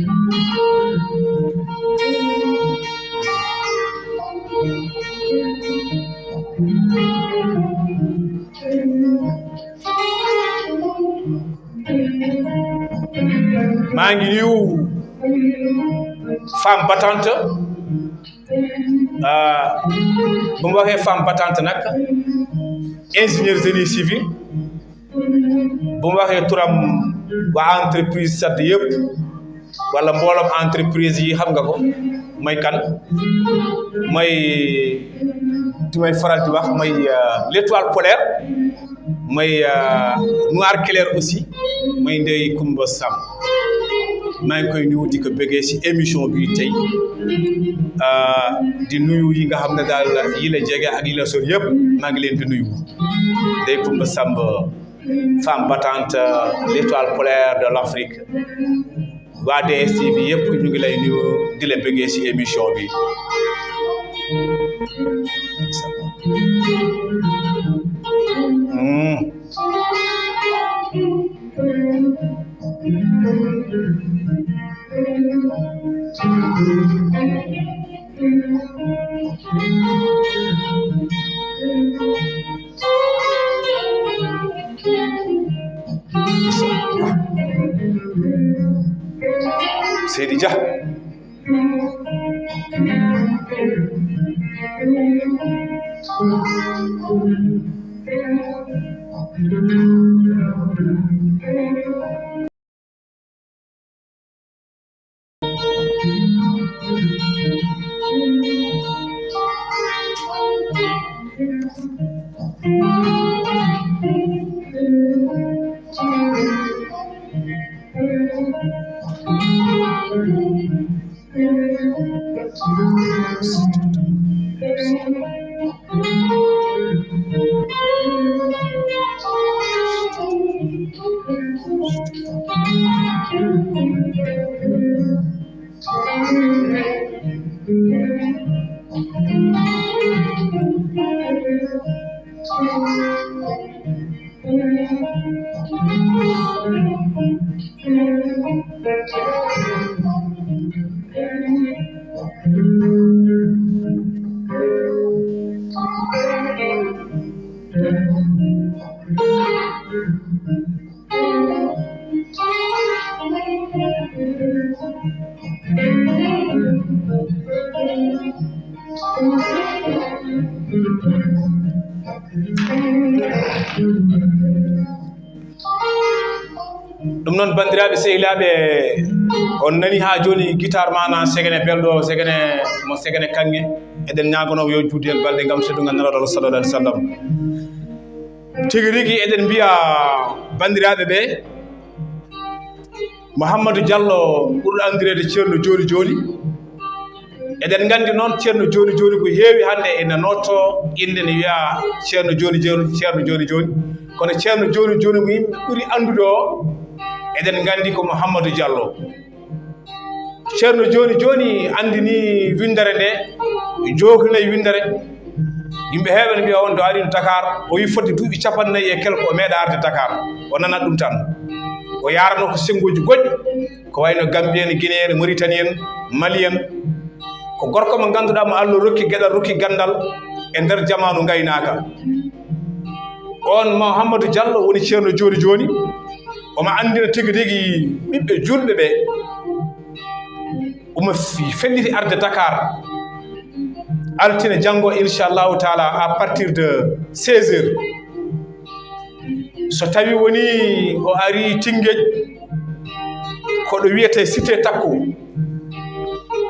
Maa ngi nuyu femme battante, ah, bu mu waxee femme battante nag, ingénieur génie civil, bu mu waxee turam, waa entreprise sadd yëpp, wala mbooloom entreprise yi, xam nga ko, mooy kan? Mooy, di may faral di wax, mooy, euh, l'étoile polaire, mooy, euh, noir clair aussi, mooy Ndeye Coumba Samb. Maa ngi koy nuyu, di ko bëggee si émission bi tey. Euh, di nuyu yi nga xam ne daal yi la jege ak yi la sori yëpp, maa ngi leen di nuyu. Ndeye Coumba Samb, femme battante, l'étoile polaire de l'Afrique. Waa D S T V yëpp, ñu ngi lay nuyu, di la bëggee ci émission bi. Mm. Seydi Dia. Ɗum noon, banndiraaɓe sehilaaɓe, on nani haa jooni guitar maana Segene Belɗo, Segene mo Segene Kaŋŋe. Eɗen ñaaganoo yo juutde en balɗe ngam teddungal Nelaaɗo Allah sallallahu alaihi wasallam. Tigi rigi eɗen mbiya banndiraaɓe ɓe, Mouhamadou Diallo, ɓurɗo anndireede Ceerno Jooni Jooni. Eɗen nganndi noon Ceerno Jooni Jooni ko heewi hannde ene nootoo innde ne wiyaa Ceerno Jooni Jooni, Ceerno Jooni Jooni. Kono Ceerno Jooni Jooni mo yimɓe ɓuri anndude o, eɗen nganndi ko Mouhamadou Diallo. Ceerno Jooni Jooni anndini winndere nde, jookinay winndere. Yimɓe heewɓe ne mbiya on ɗo arino Dakar, o wi fodde duuɓi capanɗe nayi e quelque o meeɗa arde Dakar. O nanat ɗum tan. O yaarano ko senngoji goɗɗi, ko wayno Gambien, Guinéen, Mauritanien, Malien. Ko gorko mo ngannduɗaa mo Allah rokki geɗal, rokki ganndal e nder jamaanu ngaynaaka. On Mouhamadou Diallo woni Ceerno Jooni Jooni. Omo anndina tigi rigi ɓiɓɓe juulɓe ɓe. Omo fi-, felliti arde Dakar altine janngo, inchallahu taala, à partir de seize heures. So tawi woni o ari Tëngéej, ko ɗo wiyetee Cité Takko,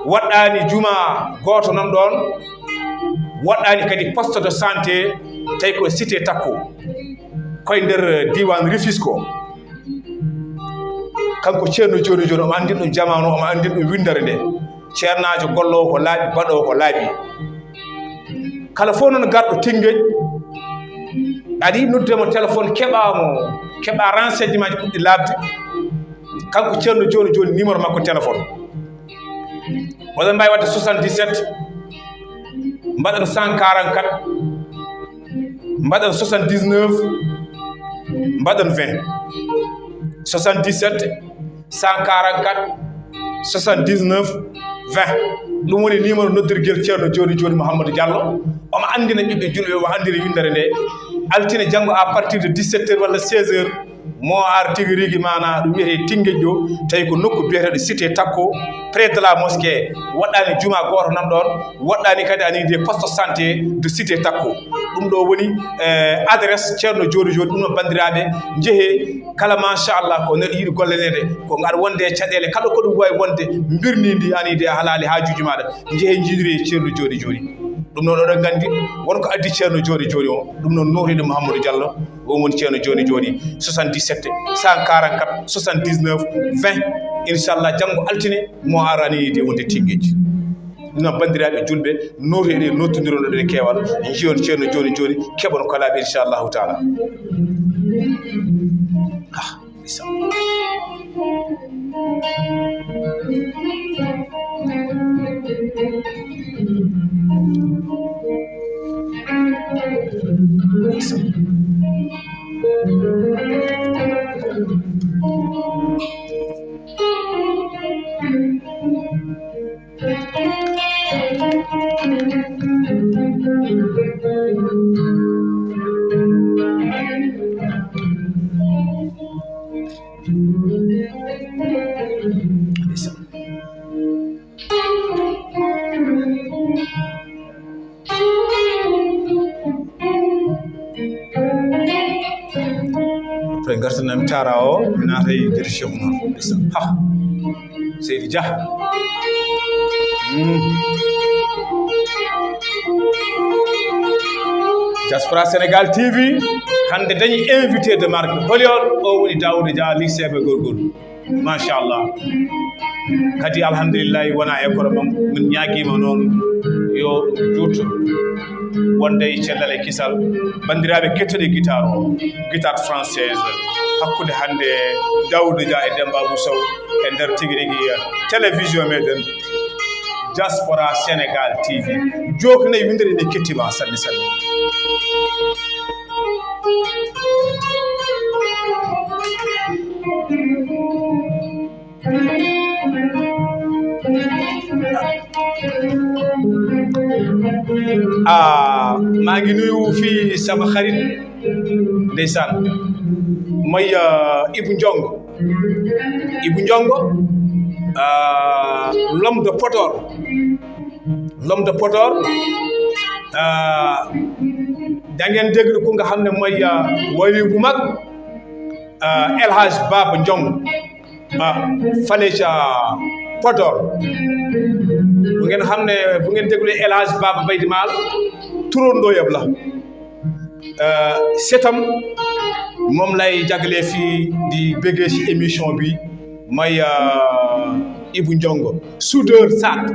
waɗɗaani juma gooto nan ɗoon, waɗɗaani kadi poste de santé, tawi ko Cité Takko, koye nder diiwaan Rufisque o. Kanko Ceerno Jooni Jooni, omo anndin ɗum jamaanu, omo anndin ɗum winndere nde. Ceernaajo golloowo ko laaɓi, baɗoowo ko laaɓi. Kala fof noon garɗo Tëngéej, aɗa yiɗi noddude mo téléphone, keɓaa mo, keɓaa renseignement ji ɓurɗi laaɓde, kanko Ceerno Jooni Jooni, numéro makko téléphone. Oɗon mbaawi waɗde soixante-dix-sept, mbaɗon cent quarante-quatre, mbaɗon soixante-dix-neuf, mbaɗon vingt. Soixante-dix-sept, cent quarante-quatre, soixante-dix-neuf, vingt. Ɗum woni numéro noddirgel Ceerno Jooni Jooni Mouhamadou Diallo. Omo anndina ɓiɓɓe julɓe, omo anndina winndere nde. Altine janngo à partir de dix-sept heures walla seize heures, mo ar tigi rigi, maanaa ɗum wiyetee Tëngéej ɗo, tawi ko nokku biyeteeɗo Cité Takko, près de la mosquée. Woɗɗaani juma gooto nan ɗoon, woɗɗaani kadi ani de poste santé de Cité Takko. Ɗum ɗo woni, eh, adresse Ceerno Jooni Jooni. Ɗum noon, banndiraaɓe, njehee kala, machallah, ko neɗɗo yiɗi golleneede, ko ngaɗa wonde e caɗeele, kala ko ɗum wawi wonde, mbirni ndi ani de a halaali haajuuji maaɗa, njehee njiidiree Ceerno Jooni Jooni. Ɗum noon, oɗon nganndi won ko addi Ceerno Jooni Jooni o, ɗum noon, nooteeɗo Mouhamadou Diallo, o woni Ceerno Jooni Jooni, soixante-dix-sept, cent quarante-quatre, soixante-dix-neuf, vingt. Inchallah, janngo altine, mo arani de wonde Tëngéej. Ɗum noon, banndiraaɓe julɓe, nooteeɗo e nottondiron ɗo e keewal, njiyon Ceerno Jooni Jooni, keɓon ko laaɓi, inchallahu taala. Ah, ndeysaan. Après, ngartanami tara o, mi naata e nder Cheikh Oumar. Ndeysaan. Ha. Seydi Dia. Mm. Diaspora Sénégal T V, hannde dañi invité de marque. Holi on? O woni Daouda Dia, lycée be gorgol. Machallah. Kadi, alhamdulillahi, wona e kono mum. Min ñaagiima noon yo ɗum juut, wonde e cellal e kisal. Banndiraaɓe, kettoɗe guitare o, guitare française, hakkunde hannde Daouda Dia e Demba Abou Sow e nder tigi rigi télévision meɗen Diaspora Sénégal T V. Jooki nayi winndere ne kettima sanne sanne. Ah, maa ngi nuyu fii sama xarit, ndeysaan, mooy, euh, Ibou Ndiongo. Ibou Ndiongo, euh, l'homme de Podor. L'homme de Podor, euh, da ngeen déglu ku nga xam ne mooy, euh, waliyu bu mag, euh, El Hadj Baba Ndiongo, ah, fale ca Podor. Bu ngeen xam ne, bu ngeen déglu El Hadj Baba Baydi Maal, turandooyam la. Euh, setam, moom lay jagle fii di bëggee ci émission bi, mooy, euh, Ibou Ndiongo, soudeur Saat.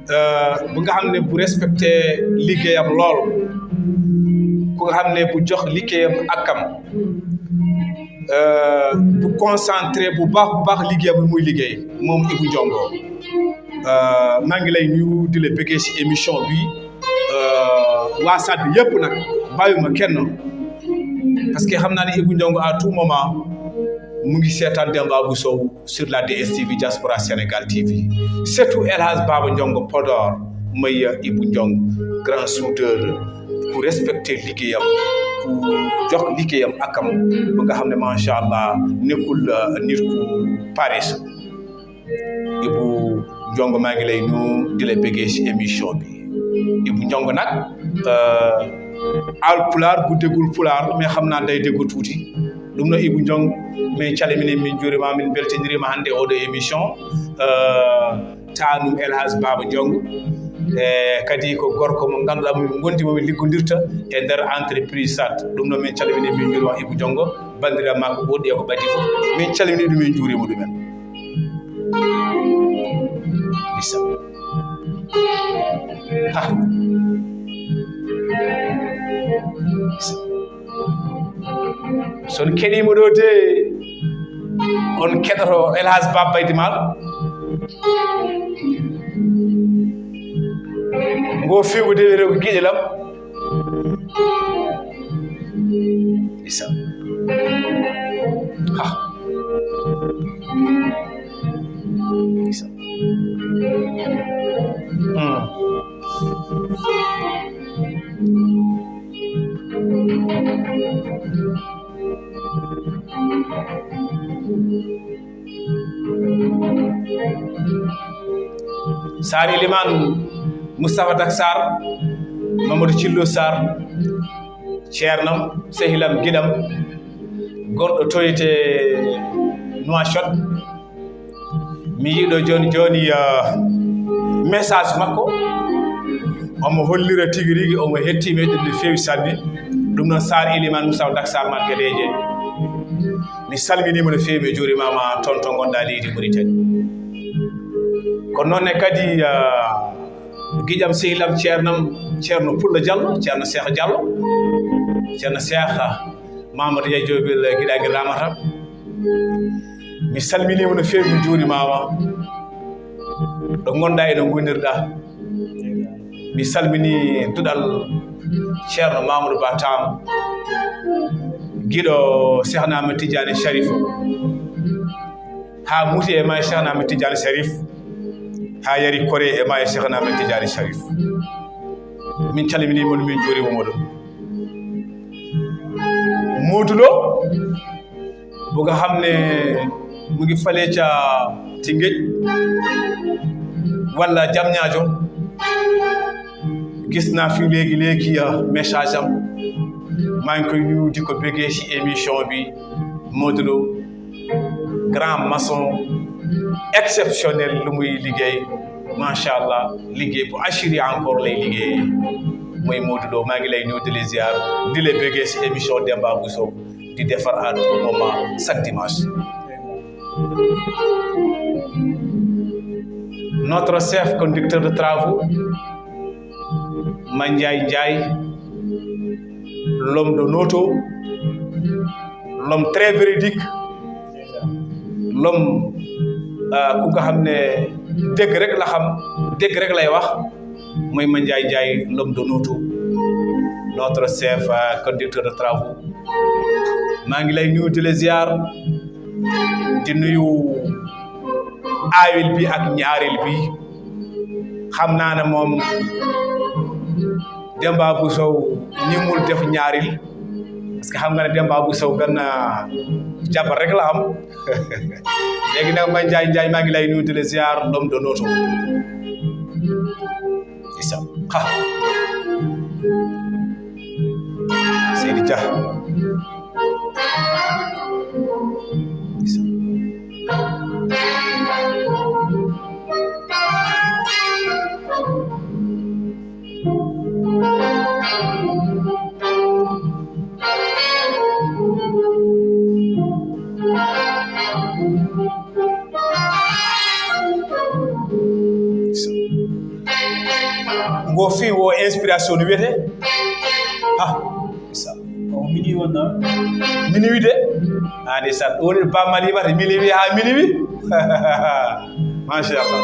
Euh, bu nga xam ne bu respecté liggéeyam lool, ku nga xam ne bu jox liggéeyam akam, euh, bu concentré bu baax, bu baax liggéeyam lu muy liggéey, moom Ibou Ndiongo. Euh, maa ngi lay nuyu, di la bëggee ci émission bi. Euh, waa Saat bi yëpp nag, bàyyuma kenn, parce que xam naa ne Ibou Ndiongo, à tout moment, mu ngi seetaan Demba Abou Sow sur la D S T V, Diaspora Sénégal T V. Surtout El Hadj Baba Ndiongo Podor, mooy Ibou Ndiongo, grand soudeur, ku respecté liggéeyam, ku jox liggéeyam akam, ba nga xam ne, macha Allah, nekkul, euh, nit ku paresse. Ibou Ndiongo, maa ngi lay nuyu, di la bëggee ci émission bi. Ibou Ndiongo nag, euh, Haalpulaar bu déggul Pulaar, mais xam naa day dégg tuuti. Ɗum no Ibou Ndiongo, min calmini, min njuurima, min beltinirima hannde oɗo émission. Euh, taanum El Hadj Baba Ndiongo. E kadi ko gorko mo ngannduɗaa, mo min ngondi, mo min liggondirta e nder entreprise Saat. Ɗum no min calmini, min njuurima Ibou Ndiongo, banndiraaɓe makko ɓurɗi e ko ɓadii fof. Min calmini ɗum, min njuurima ɗumen. Isa. Ha. Isa. So on keɗiima ɗo de, on keɗoto El Hadj Baba Baydi Maal. Ngo fiigu de wiyetee ko Giƴel am. Isa. Ha. Isa. Hmm. Saar Elimaan Moustapha Dak Sarr, Mamadou Cillo Sarr, ceernam, sehilam, giɗam, gonɗo toyte Nouakchott. Mi yiɗo jooni jooni, ah, message makko. Omo hollira tigi rigi, omo hetti meɗen no feewi sanne. Ɗum noon, Saar Elimaan Moustapha Dak Sarr Margadeje. Mi salminiima no feewi, mi juurimaama toon to ngonɗaa leydi Mauritanie. Ko noon ne kadi, ah, giƴam, sehilam, ceernam, Ceerno Pullo Diallo, Ceerno Cheikh Diallo, Ceerno Cheikh Mamadou Yaya Jobil, giɗaaɗo Ramata. Mi salminiima no feewi, mi juurimaama ɗo ngonɗaa e ɗo ngonirɗaa. Mi salmini duɗal Ceerno Mamadou Ba Tam, giɗo Cheikh Ahmed Tidiane Sharif, haa muti e ma e Cheikh Ahmed Tidiane Sharif, haa yari kore e ma e Cheikh Ahmed Tidiane Sharif. Min calminiima on, min njuuriima on. Modou Lo, bu nga xam ne mu ngi fale ca Tëngéej, wala Diamniadio, gis naa fi léegi léegi, ah, message am. Maa ngi koy nuyu, di ko bëggee ci émission bi. Modou Lo, grand maçon exceptionnel, lu muy liggéey, macha Allah, liggéey bu assuré encore lay liggéey. Mooy Modou Lo, maa ngi lay nuyu, di la ziar, di la bëggee ci émission Demba Bousso, di defar à tout moment, chaque dimanche. Notre chef conducteur de travaux, Mandiaye Ndiaye, l'homme de Noto, l'homme très véridique, l'homme, euh, ku nga xam ne dëgg rek la xam, dëgg rek lay wax, mooy Mandiaye Ndiaye, l'homme de Noto, notre chef, euh, conducteur de travaux. Maa ngi lay nuyu, di la ziar, di nuyu aawil bi ak ñaareel bi. Xam naa ne moom Demba Bousso ñi mul def ñaareel, parce que xam nga ne Demba Bousso benn jabar rek la am. Léegi nag, Mandiaye Ndiaye, maa ngi lay nuyu, di la ziar, l'homme de Noto. Isa. Ha. Seydi Dia. Isa. Ngo fii wo inspiration no wiyetee? Ha. Isa. O mini wonna. Mini wi de. Ah, ndeysaan. Ɗo woni Ba Mali wata mini wi haa mini wi. Machallah.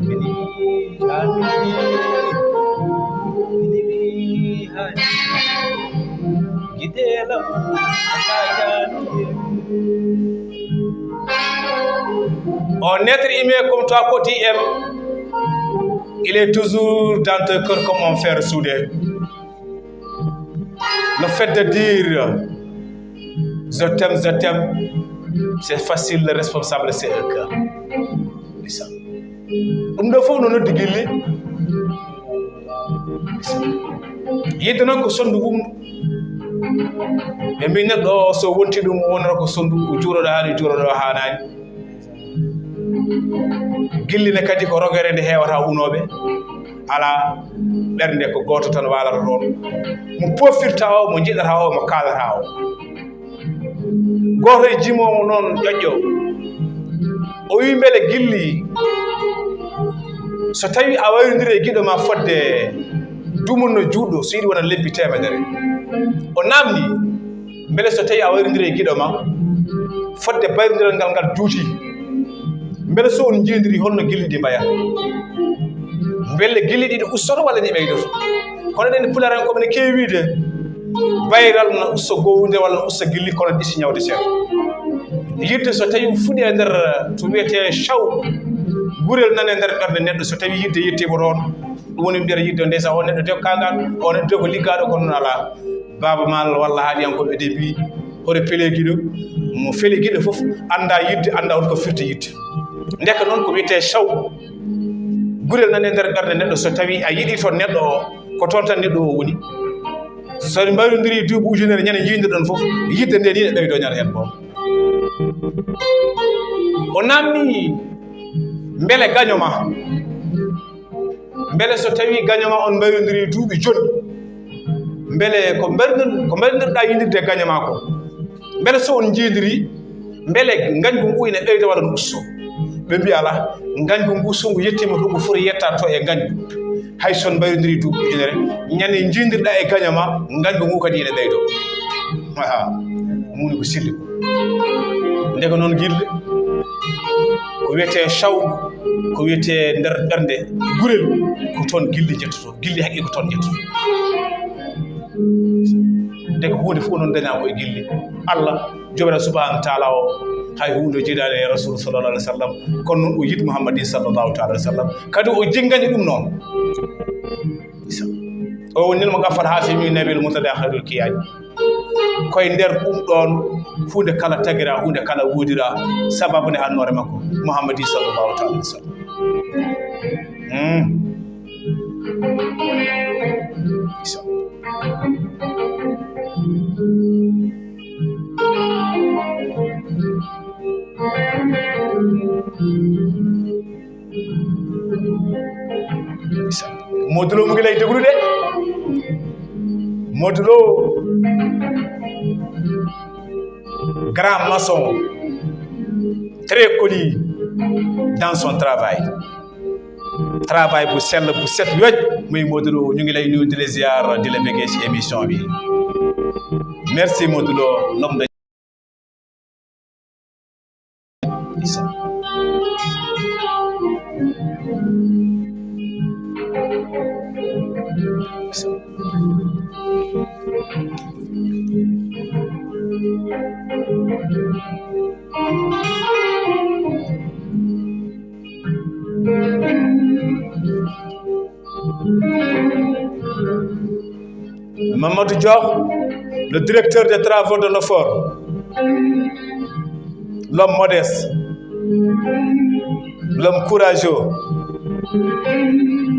Mini wi haa mini wi. Mini wi haa mini wi. Giteelam, a saagaani. Un être humain comme toi, côté M, il est toujours dans ton cœur comme un fer soudé. Le fait de dire je t'aime, je t'aime, c'est facile, le responsable, c'est un cœur. Ndeysaan. Ɗum ɗo fof no noddi gilli. Yidde noon ko sonndu wumndu. Ɓe mbi neɗɗo o, so wonti ɗum, o wonata ko sonndu, o juuroɗo haani, juuroɗo haanaani. Gilli ne kadi ko rogere nde heewata unooɓe. Alaa, ɓernde ko gooto tan waalata ɗoon. Mo poftirta o, mo njiɗata o, mo kaalata o. Gooto e jimoowo noon ƴoƴƴo, o wi, mbele gilli, so tawi a wayrondiri e giɗo ma fodde dumunna juuɗo, so yiɗi wona lebbi teemedere? O naamni, mbele so tawi a wayrondiri e giɗo ma fodde bayrondiral ngal ngal juuti, mbele so on njiidiri, holno gilli ɗi mbayata? Mbele gilli ɗi ɗi ustoto walla ɗi ɓeydoto? Kono ɗen pulaar en ko ɓe keewi wiide, bayral na usta gowunde walla na usta gilli, kono ɗi si ñawde seeɗa. Yidde so tawi fuɗi e nder to wiyetee caw, gurel nan e nder ɓernde neɗɗo, so tawi yidde yettiima toon, ɗum woni mbiyata yidde, ndeysan, o neɗɗo de ko kaangal, o neɗɗo de ko liggaaɗo, kono noon alaa. Baaba Maal walla haaɗiyankooɓe de mbii, hoto pele giɗo, mo feli giɗo fof annda yidde, annda on ko firti yidde. Ndeke noon ko wiyetee caw, gurel nan e nder ɓernde neɗɗo, so tawi a yiɗi toon neɗɗo o, ko toon tan neɗɗo o woni. So en mbayrondiri duuɓi ujunere, ñande njiidirɗon fof, yidde nde ni ne ɓeydo ñande heen boom. O naamni, mbele gaño ma, mbele so tawi gaño ma on mbayrondiri duuɓi jooni, mbele ko mbayrondir-, ko mbayrndirɗa yiidirde e gaño ma ko, mbele so on njiidiri, mbele ngañgu ngu ina ɓeyda walla no usto? Ɓe mbi, alaa, ngañgu ngu so ngu yettiima to, ngu foti yetta to e ngañgu. Hay so on mbayrondiri duuɓi ujunere, ñande njiidirɗa e gaño ma, ngañgu ngu kadi ina ɓeydo. Aha, mum woni ko selli ko. Ndeke noon gilli, ko wiyetee caw, ko wiyetee nder ɓernde gurel, ko toon gilli njettoto, gilli haqqe ko toon njettoto. Ndeke huunde fof noon dañaa ko e gilli. Allah Joomiraaɗo subhaanahu wa taala o, hay huunde o jiidaani e Rasuul sallallahu alaihi wasallam, kono noon o yiɗi Muhammadin sallallahu taala alaihi wasallam, kadi o jinngani ɗum noon. O woni mo gaffal haasimi nabil mutada khairul kiyaaji. Koye nder ɗum ɗoon huunde kala tagira, huunde kala woodira, sababu ne annoore makko, Muhammadi sallallahu taala alaihi wasallam. Hmm. Isa. Modou Lo mu ngi lay déglu de. Modou Lo, grand maçon, très connu dans son travail. Travail bu sell, bu set wecc, muy Modou Lo, ñu ngi lay nuyu, di la ziar, di la bëggee ci émission bi. Merci Modou Lo, l'homme de Mamadou Diokh, le directeur des travaux de l'OFOR, l'homme modeste, l'homme courageux,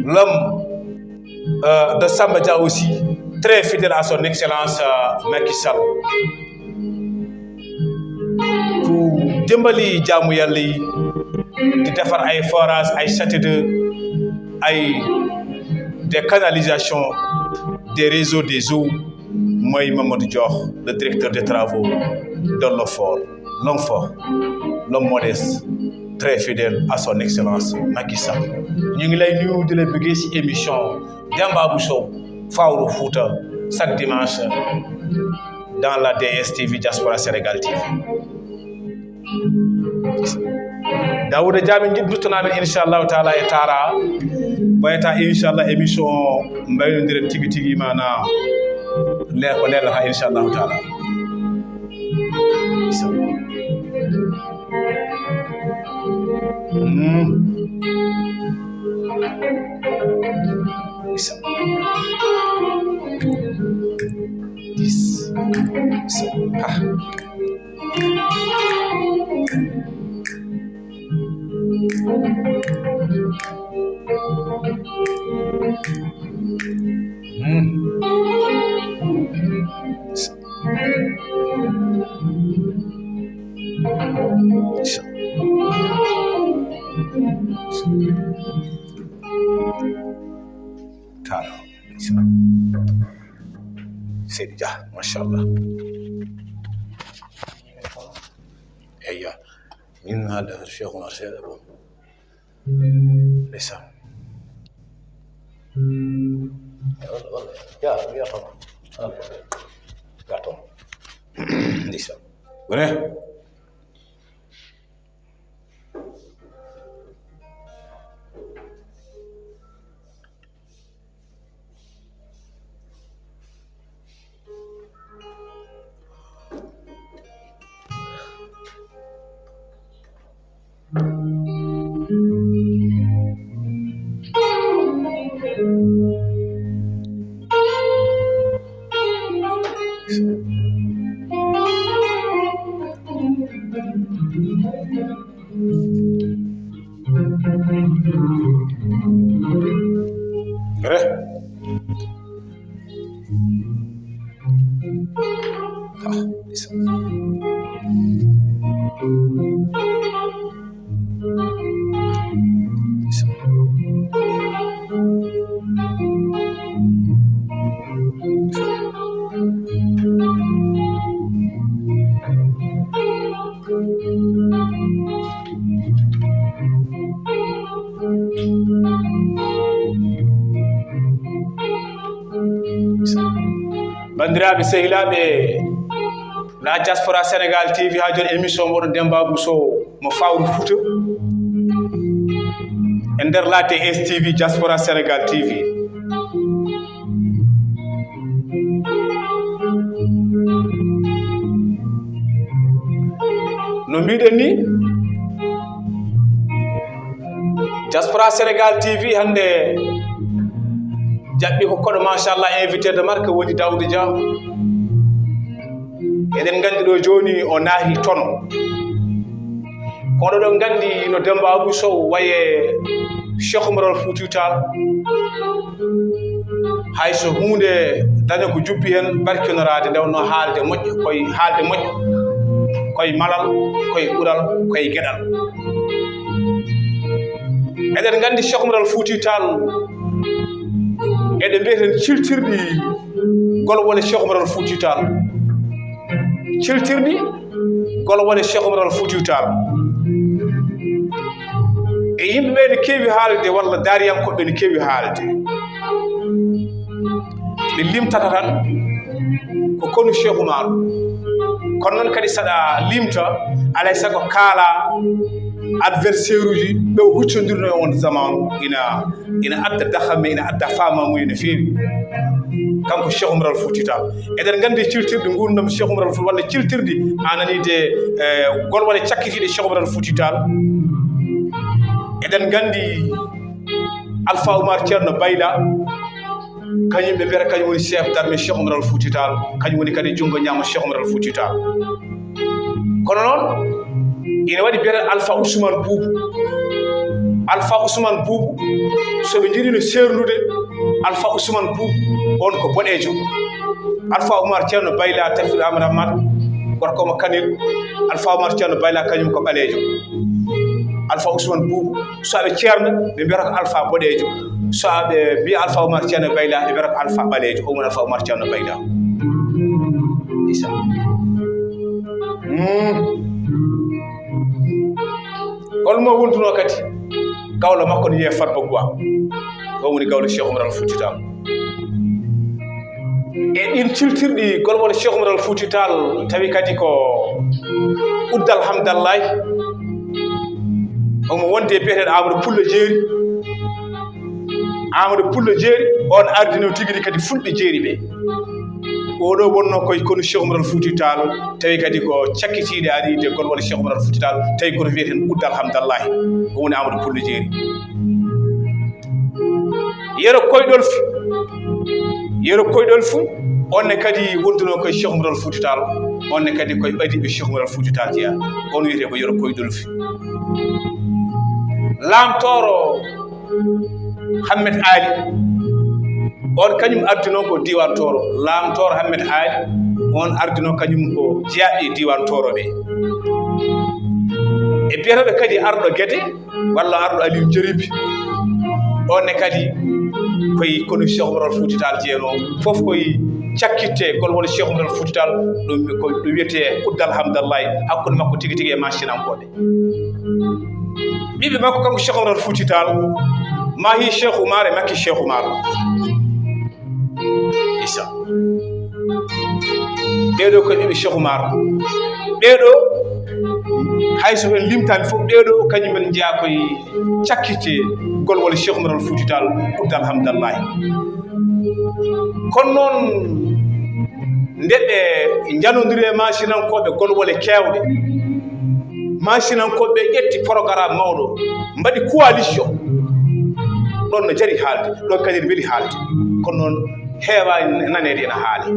l'homme, euh, de Samba Dia aussi, très fidèle à son excellence, euh, Macky Sall. Ku dimbali jaamu Yàlla yi, di defar ay forage, ay château d'eau, ay des canalisations, des réseaux des eaux, mooy Mamadou Diokh, le directeur des travaux de l'OFOR, l'ONFOR, l'homme modeste, très fidèle à son excellence Macky Sall. Ñu ngi lay nuyu, di la bëggee ci émission Demba Abou Show, Fawru Fouta, chaque dimanche dans la D S T V Diaspora Sénégal T V. Daouda Dia, min njiɗ duttanaa min, inchallahu taala, e Tara. Ɓayata, inchallah, émission o mbaynondiren tigi tigi, mana le-, ko leelata, inchallahu taala. Mm. Dix. Ah. Hmm. Tara. Seydi Dia, machallah. Min haalde Cheikh Oumar seeɗa, bon. Ndeysaan. Walla, walla. Ya, ya, toon. Ya, toon. Ndeysaan. Wone? Re. Ah, isa. Isa. Banndiraaɓe, sehilaaɓe, la diaspora Sénégal T V, haa jooni émission moɗon Demba Abou Sow mo Fawru Fouta e nder la D S T V, diaspora Sénégal T V. No mbiɗen ni, diaspora Sénégal T V hannde jaɓɓi ko koɗo, machallah, invité de marque woni Daouda Dia. Eɗen nganndi ɗo jooni o naahi Tono. Kono ɗo nganndi no Demba Abou Sow waye Cheikh Oumar Al Fouti Tall. Hay so huunde daña ko jubbi heen, barkinoraade, nde wonno haalde moƴƴo, koye haalde moƴƴo, koye malal, koye ɓural, koye geɗal. Eɗen nganndi Cheikh Oumar Al Fouti Tall, eɗen mbiyeten ciltirɗi gol woni Cheikh Oumar Al Fouti Tall. Ciltirɗi gol woni Cheikh Oumar Al Fouti Tall. E yimɓe ɓe ne keewi haalde, walla daariyankooɓe ne keewi haalde. Ɓe limtata tan ko konu Cheikh Oumar. Kono noon kadi, saɗa limta, alay sago kaala adversaire uji ɓe o huccondirno e on zamanu, ina, ina adda dahamme, ina adda faamamuye no feewi. Kanko Cheikh Oumar Al Fouti Tall. Eɗen nganndi ciltirɗi nguurndam Cheikh Oumar Al Fouti, walla ciltirɗi a nani de, eh, gol woni cakkitiiɗe Cheikh Oumar Al Fouti Tall. Eɗen nganndi Alpha Oumar Ceerno Bayla, kañum ɓe mbiyata kañum woni chef d'armée Cheikh Oumar Al Fouti Tall, kañum woni kadi junngo ñaamo Cheikh Oumar Al Fouti Tall. Kono noon, ina waɗi mbiyeten Alpha Ousmane Boubou. Alpha Ousmane Boubou, so ɓe njiɗino seerndude, Alpha Ousmane Boubou, on ko boɗeejo. Alpha Oumar Ceerno Bayla, tafsir Amadou Ahmad, gorko mo Kanel. Alpha Oumar Ceerno Bayla, kañum ko ɓaleejo. Alpha Ousmane Boubou, so aɓe ceerno, ɓe mbiyata ko Alpha boɗeejo. So aɓe mbiya Alpha Oumar Ceerno Bayla, ɓe mbiyata ko Alpha ɓaleejo. O woni Alpha Oumar Ceerno Bayla. Isa. Mm. Holmo wonduno kadi? Gawlo makko no wiyee Farba Gouwa. O woni gawlo Cheikh Oumar Al Fouti Tall. E ɗin ciltirɗi gol woni Cheikh Oumar Al Fouti Tall, tawi kadi ko Uddal Hamdallahi. Omo wondi e biyeteeɗo Amadou Pullo Jeeri. Amadou Pullo Jeeri, on ardino tigi rigi kadi fulɓe jeeri ɓe. Oɗo wonno koye konu Cheikh Oumar Al Fouti Tall, tawi kadi ko cakkitiiɗo ari de gol woni Cheikh Oumar Al Fouti Tall, tawi koto wiyeten Uddal Hamdallahi. O woni Amadou Pullo Jeeri. Yero Koyɗolfi. Yero Koyɗolfi, on ne kadi wonduno koye Cheikh Oumar Al Fouti Tall. On ne kadi koye ɓadiiɓe Cheikh Oumar Al Fouti Tall jeyaa. On wiyetee ko Yero Koyɗolfi. Laamtooro Hammet Ali. On kañum ardino ko diiwaan Tooro. Laamtooro Hammet Ali, on ardino kañum ko jeyaaɓe e diiwaan Tooro ɓe. E biyeteeɗo kadi arɗo Gede, walla arɗo Aliou Jeribi. On ne kadi koye konu Cheikh Oumar Al Fouti Tall jeyanoo. Fof koye cakkitte golwole Cheikh Oumar Fouti Tall, ɗum ko ɗum wiyetee Uddal Hamdallahi, hakkunde makko tigi tigi e Maasinankooɓe. Ɓiɓɓe makko kanko Cheikh Oumar Fouti Tall, Mahi Cheikh Oumar e Makki Cheikh Oumar. Isa. Ɓeeɗo ko ɓiɓɓe Cheikh Oumar. Ɓeeɗo, hay so en limtaani fof, ɓeeɗo kañum en njeyaa koye cakkitte golwole Cheikh Oumar Fouti Tall, Uddal Hamdallahi. Kono noon, nde ɓe njanondiri e Maasinankooɓe golwole keewɗe, Maasinankooɓe ƴetti programme mawɗo, mbaɗi coalition. Ɗon no jari haalde, ɗon kadi ne weli haalde. Kono noon, heewaani naneede ena haali.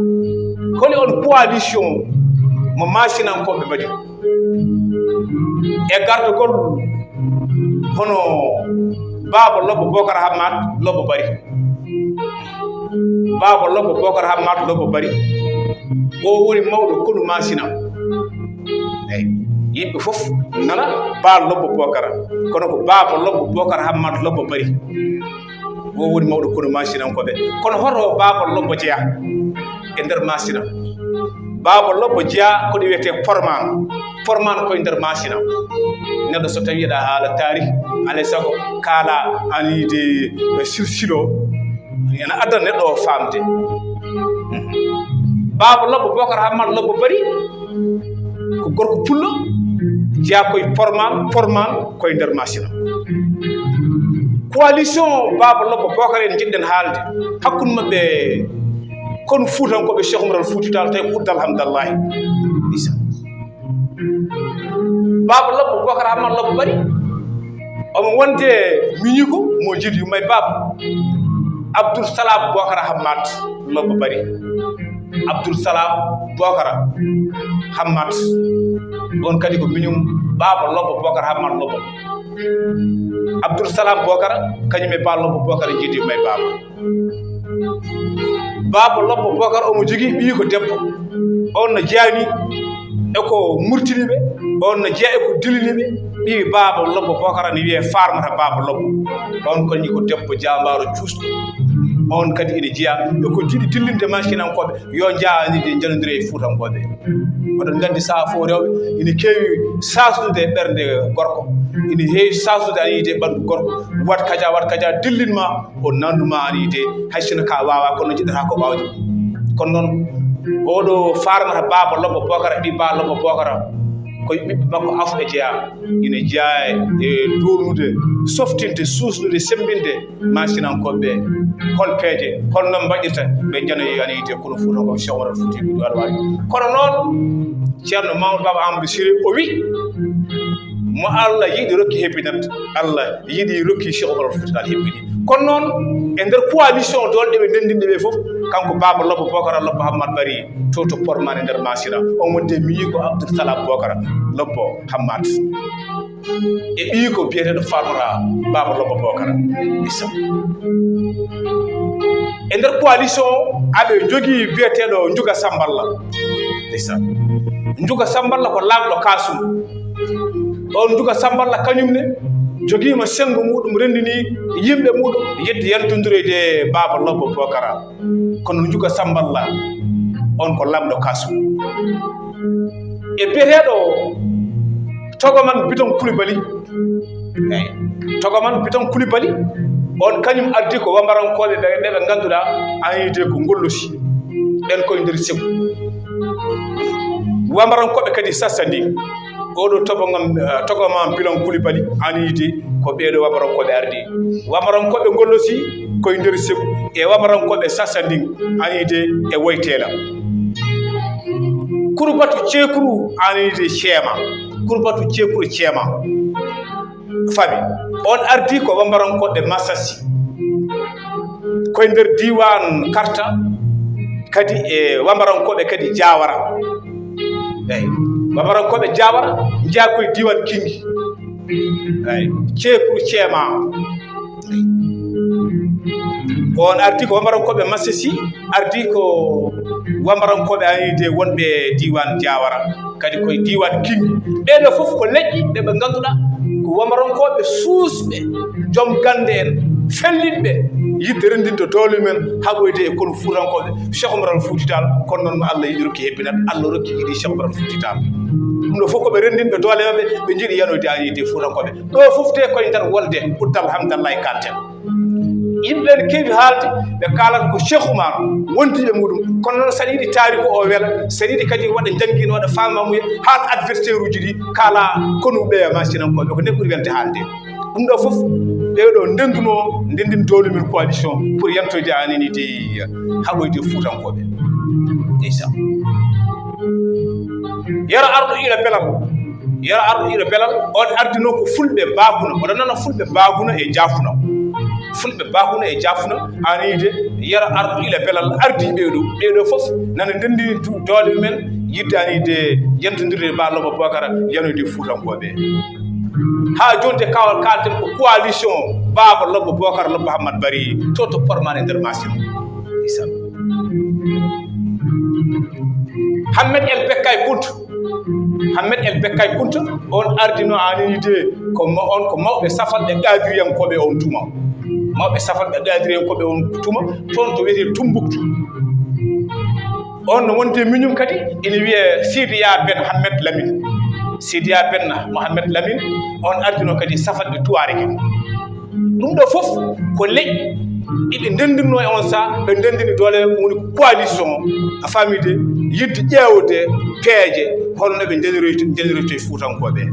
Holi on coalition mo Maasinankooɓe mbaɗi? E gardagol hono Baaba Lobbo Bocar Hammat Lobbo Bari. Baaba Lobbo Bocar Hammat Lobbo Bari. O woni mawɗo konu Maasina. Eyi, yimɓe fof nana Baaba Lobbo Bocar. Kono ko Baaba Lobbo Bocar Hammat Lobbo Bari. O woni mawɗo konu Maasinankooɓe. Kono hoto Baaba Lobbo jeyaa e nder Maasina? Baaba Lobbo jeyaa ko ɗo wiyetee Pormaan. Pormaan koye nder Maasina. Neɗɗo so tawii aɗa haala taarih, alaa e sago kaala anide silsilo, ena adda neɗɗo o faamde. Baaba Lobbo Bocar Hammat Lobbo Bari ko gorko pullo, jeyaa koye Pormaan, Pormaan koye nder Maasina. Coalition Baaba Lobbo Bocar en njiɗɗen haalde hakkunde maɓɓe, konu Fuutankooɓe Cheikh Oumar Fouti Tall, tawi ko Uddal Hamdallahi. Isa. Baaba Lobbo Bocar Hammat Lobbo Bari, omo wonde miñiiko mo jiidi yumma e baaba, Abdoul Salam Bocar Hammat Lobbo Bari. Abdoul Salam Bocar Hammat, on kadi ko miñum Baaba Lobbo Bocar Hammat Lobbo. Abdoul Salam Bocar, kañum e Baaba Lobbo Bocar jiidi yumma e baaba. Baaba Lobbo Bocar omo jogii ɓiyiiko debbo. On no jeyaa ni e ko murtini ɓe, on no jeyaa e ko dilini ɓe. Ɓiyi Baaba Lobbo Bocar ne wiyee Farmata Baaba Lobbo. On kañum ko debbo jaambaaro cuusɗo. On kadi ene jeyaa e ko jiɗi dillinde Maasinankooɓe, yo njaanide njanondira e Fuutankooɓe. Oɗon nganndi sahaa fof rewɓe ene keewi saasnude e ɓernde gorko, ene heewi saasnude aniyde e ɓanndu gorko. Wat kaja, wat kaja, dillin ma, o nannu ma aniyde, hay sinno ka waawaa, kono jiɗata ko waawde. Kono noon, oɗo Farmata Baaba Lobbo Bocar, ɓii Baaba Lobbo Bocar, koye ɓiɓɓe makko afo e jeyaa, ene jeyaa e doolnude, softinde, suusnude, semmbinde Maasinankooɓe ɓe, hol peeje, hol no mbaɗirta ɓe njanoyi aniyde kono Fuutankooɓe Cheikh Oumar Fouti Tall waɗa waawi. Kono noon, Ceerno Mamadou Baba Amadou Siré o wi, mo Allah yiɗi rokki hebbinat, Allah yiɗi rokki Cheikh Oumar Fouti Tall hebbini. Kono noon, e nder coalition doolɗe ɓe ndenndinɗe ɓe fof, kanko Baaba Lobbo Bocar Lobbo Hammat Bari to to Pormane nder Maasina, on wonde miñiiko Abdoul Salam Bocar Lobbo Hammat. E ɓiyiiko biyeteeɗo Farmata Baaba Lobbo Bocar. Isa. E nder coalition o, aɓe njogii biyeteeɗo Njuga Samballa. Isa. Njuga Samballa ko laamɗo Kasum. On Njuga Samballa kañum ne jogiima senngo muɗum, renndini yimɓe muɗum yidde yaltondiroyde Baaba Lobbo Bocar. Kono Njuga Samballa, on ko laamɗo Kasum. E biyeteeɗo Togoman Biton Kulibali. Eyi, Togoman Biton Kulibali, on kañum addi ko wambarankooɓe ɓe, ɓe, ɓe ngannduɗaa, aniyde ko Ngollosi. Ɓen koye nder Segu. Wambarankooɓe kadi Sassandi. Oɗo Togoman, eh, Togoman Biton Kulibali, aniyde ko ɓeeɗo wambarankooɓe ardi. Wambarankooɓe Ngollosi koye nder Segu, e wambarankooɓe Sassandi, aniyde e Woyteela. Kurbatu Ceekuru, aniyde Ceema. Kurbatu Ceekuru Ceema. Fami. On ardi ko wambarankooɓe Masasi. Koye nder diiwaan Karta, kadi e wambarankooɓe kadi Jaawara. Eyi. Wambarankooɓe Jaawara njeyaa koye diiwaan Kinngi. Eyi. Ceekuru Ceema. On ardi ko wambarankooɓe Masasi, ardi ko wambarankooɓe aniyde wonɓe diiwaan Jaawara, kadi koye diiwaan Kinngi. Ɓeeɗo fof ko leƴƴi ɓe, ɓe ngannduɗaa ko wambarankooɓe suusɓe, joom gannde en, fellitɓe yiɗde renndinde doole men, haɓoyde e konu fuutankooɓe, Cheikh Oumar Al Fouti Tall. Kono noon, no Allah yiɗi rokki hebbinat, Allah rokki yiɗi Cheikh Oumar Al Fouti Tall. Ɗum ɗo fof ko ɓe renndinɓe doole maɓɓe, ɓe njiɗi yanoyde aynide fuutankooɓe. Ɗo fof de koye nder wolde Uddal Hamdallahi kalten. Yimɓe ɓe keewi haalde, ɓe kaalata ko Cheikh Oumar wonti e muɗum. Kono noon, saɗa yiɗi taariku o wela, saɗa yiɗi kadi waɗa njanngi no waɗa faamamuya, haal adversaire uji ɗi, kaala konu ɓe e maasinankooɓe, ko nden ɓuri welde haalde. Ɗum ɗo fof, ɓee ɗo ndenndunoo, ndenndin doole men coalition pour yantoyde aanini de haɓoyde fuutankooɓe. Ndeysaan. Yero arɗo ila pelal. Yero arɗo ila pelal, on ardinoo ko fulɓe baakuna. Oɗon nana fulɓe baakuna e jaafuna. Fulɓe baakuna e jaafuna, aanini de yero arɗo ila pelal ardi ɓee ɗo. Ɓee ɗo fof nana ndenndini du-, doole men, yiɗde aanini de yantondirde e Ba Lobbo Bokar, yanoyde fuutankooɓe. Haa jooni de kawal kalten ko coalition Baaba Lobbo Bokar Lobbo Hammat Bari to to Pormane e nder Masina. Ndeysaan. Hammet El Bekkay Kunta. Hammet El Bekkay Kunta, on ardino aanini de ko ma-, on ko mawɓe safalɓe qaadiriyankooɓe on tuma. Mawɓe safalɓe qaadiriyankooɓe on tuma, toon to wiyetee Tumbuktu. On no wonde miñum kadi ina wiyee Sidiya Ben Hammet Lamin. Sidiya Ben Mohammed Lamin, on ardino kadi safalɓe Tuwaareg en. Ɗum ɗo fof ko leƴƴi ɗi ɓe ndenndinno e on saha, ɓe ndenndini doole, woni ko coalition, a faami de, yiɗde ƴeewde peeje, holno ɓe ndendiroyta, ndendiroyta e Fuutankooɓe.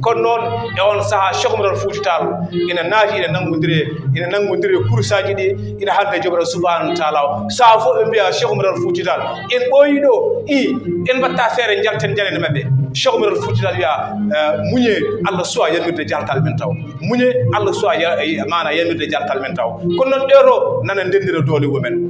Kono noon, e on saha, Cheikh Oumar Al Fouti Tall ina naati, ina nanngondiri, ina nanngondiri e kurusaaji ɗi, ina haalda e Joomiraaɗo Subhaanahu wa Taala o. Saha fof ɓe mbiya Cheikh Oumar Al Fouti Tall, en ɓooyi ɗo, i, en mbaɗta feere njalten njanene maɓɓe. Cheikh Oumar Al Fouti Tall wiya, eh, muñe, Allah suwa yalmirde jaltal men taw. Muñe, Allah suwa ya-, eh, maana yalmirde jaltal men taw. Kono noon ɗeeto nana ndenndira doole mumen.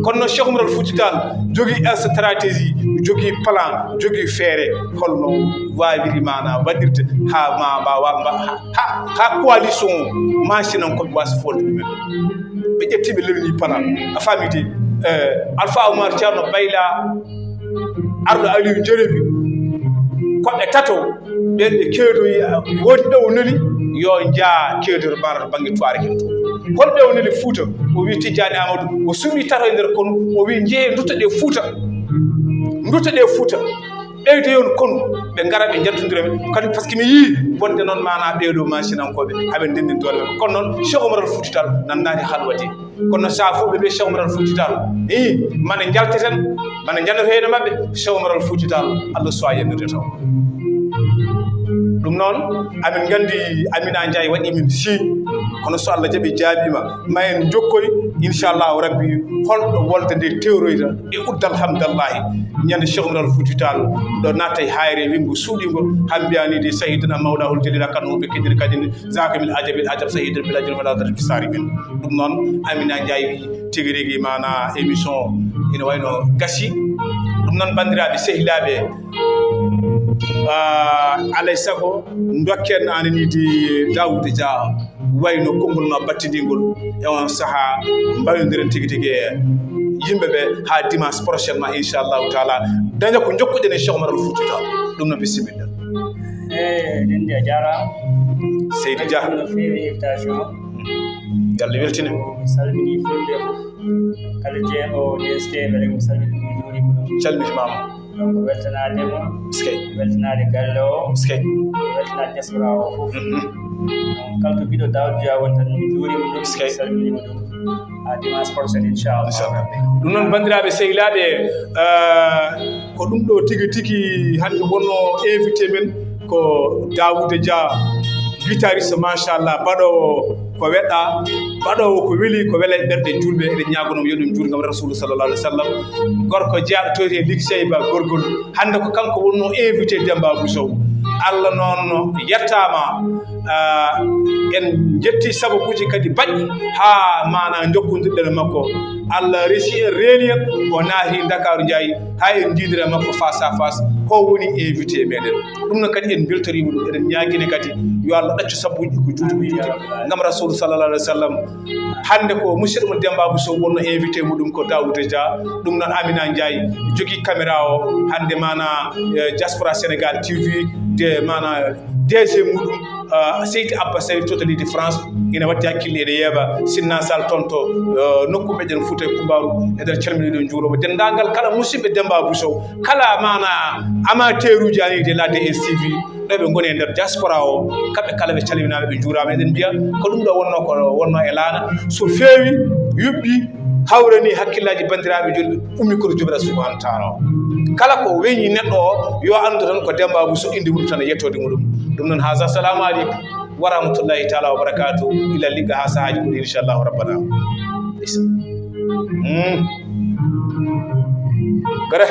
Kono noon Cheikh Oumar Al Fouti Tall jogii stratégie, jogii plan, jogii feere, holno waawiri maana waɗirde haa ma, ma, wa-, ma, ha, ha, ha coalition maasinankooɓe waasa folde ɗumen. Ɓe ƴetti, ɓe lelni plan. A faami de, eh, Alpha Oumar Thierno Bayla, arɗo Aliou Jerebi, ko ɓe tato, ɓeen ɓe keedoyi, woodi ɗo o neli, yo njaa keedor mbaɗata bannge Tuwaareg en to. Hol ɓe o neli Fuuta? O wi Tijjaani Amadou, o suɓi tato e nder konu, o wi njehee nduttoɗee Fuuta. Nduttoɗee Fuuta. Ɓeydoyon konu, ɓe ngara ɓe njaltondira men. Kadi, par ce que mi yii wonde noon maana ɓee ɗo maasinankooɓe, aɓe ndenndin doole maɓɓe. Kono noon, Cheikh Oumar Al Fouti Tall nannaani halwade. Kono saha fof ɓe mbiya Cheikh Oumar Al Fouti Tall, i, mane njalteten, mane njannoto heen e maɓɓe, Cheikh Oumar Al Fouti Tall, Allah suwa yalmirde taw. Ɗum noon, amin nganndi Amina Ndiaye waɗi min signe, kono so Allah jaɓi jaabiima, ma en njokkoy, inchallahu rabbi, holɗo wolde nde tewroyta e Uddal Hamdallahi, ñande Cheikh Oumar Al Fouti Tall, ɗo natta e haayre winngo suuɗiingo, haa mbiyaani de Sayyidina Mawlahul Jalil, kan o ɓe keddiri kadi, zaka min ajabil ajab, Sayyidina Bilal Jalil, wala darbi sari min. Ɗum noon, Amina Ndiaye wi, tigi rigi maana émission ina wayno gasi. Ɗum noon, banndiraaɓe sehilaaɓe, ah, alay sago dokken aanini de Daouda Dia, wayno konngol ma battindingol e on saha, mbaynodiren tigi tigi e yimɓe ɓe haa dimanche prochainement, inchallahu taala, daña ko jokkuɗen e Cheikh Oumar Al Fouti Tall. Ɗum noon, bisimilla. Eyi, Denndi, a jaaraama. Seydi Dia. No feewi invitation o. Yo Allah weltine. Mi salminii fulɓe fof. Kala jeeɗo D S T V rek, mi salminii mo, mi juuriima ɗum. Calmitimaama. Donc, weltanaade mo. Eskey. Weltanaade galle o. Eskey. Weltanaade diaspora o fof. Mhm. Donc, kala to biɗo Daouda Dia woni tan, mi juuriima ɗum, eskey, mi salminiima ɗum. Haa dimanche prochain, inchallah. Inchallah. Ɗum noon, banndiraaɓe sehilaaɓe, eh, ko ɗum ɗo tigi tigi hannde wonno invité men, ko Daouda Dia, guitariste, machallah, baɗoowo ko weɗɗa, baɗoowo ko weli, ko wela e ɓerɗe juulɓe. Eɗen ñaagonoo mo yo ɗum juur ngam Rasulu sallallahu alaihi wasallam. Gorko jeyaaɗo to wiyetee Lik Seyba Gorgol. Hannde ko kanko wonnoo invité Demba Abou Sow. Allah noon yettaama, ah, en njetti sababuuji kadi baɗɗi haa maana njokkondirɗen e makko. Allah resi en, reeni en, o naati Ndakaaru Njaay, haa en njiidira e makko face à face. Ko woni invité meɗen. Ɗum noon kadi en mbeltoriima ɗum, eɗen ñaagina kadi yo Allah ɗaccu sababuuji ko juuti ko juuti. Ngam Rasulu sallallahu alaihi wasallam. Hannde ko musidɗo mon Demba Abou Sow wonno invité muɗum ko Daouda Dia. Ɗum noon Amina Ndiaye jogii caméra o. Hannde maana, eh, Diaspora Sénégal T V de maana D G muɗum, ah, Seydi Abba Sari to to leydi France, ina watti hakkille, ene yeeɓa Sinna Sall toon to, eh, nokku meɗen Fuuta e Kumbaaru. Eɗen calmina, eɗen njuuroo denndaangal kala musidɓe Demmba Bousso, kala maana amateur uji ani de la D S T V, ɗo ɓe ngoni e nder diaspora o, kamɓe kala ɓe calminaama, ɓe njuuraama. Eɗen mbiya ko ɗum ɗo wonno, ko wonno e laana, so feewi, yuɓɓi, hawrani hakkillaaji banndiraaɓe julɓe, ummi koto jomiraɗo subhanahu wa taala o. Kala ko weñi neɗɗo o, yo anndu tan ko Demmba Bousso inde mum tan e yettoode muɗum. Ɗum noon, haza, salamu aleykum wa rahmatullahi taala wa barakatuh. Ila liqa ha sahaaji goɗɗi, inchallahu rabbana. Isa. Mm. Kare.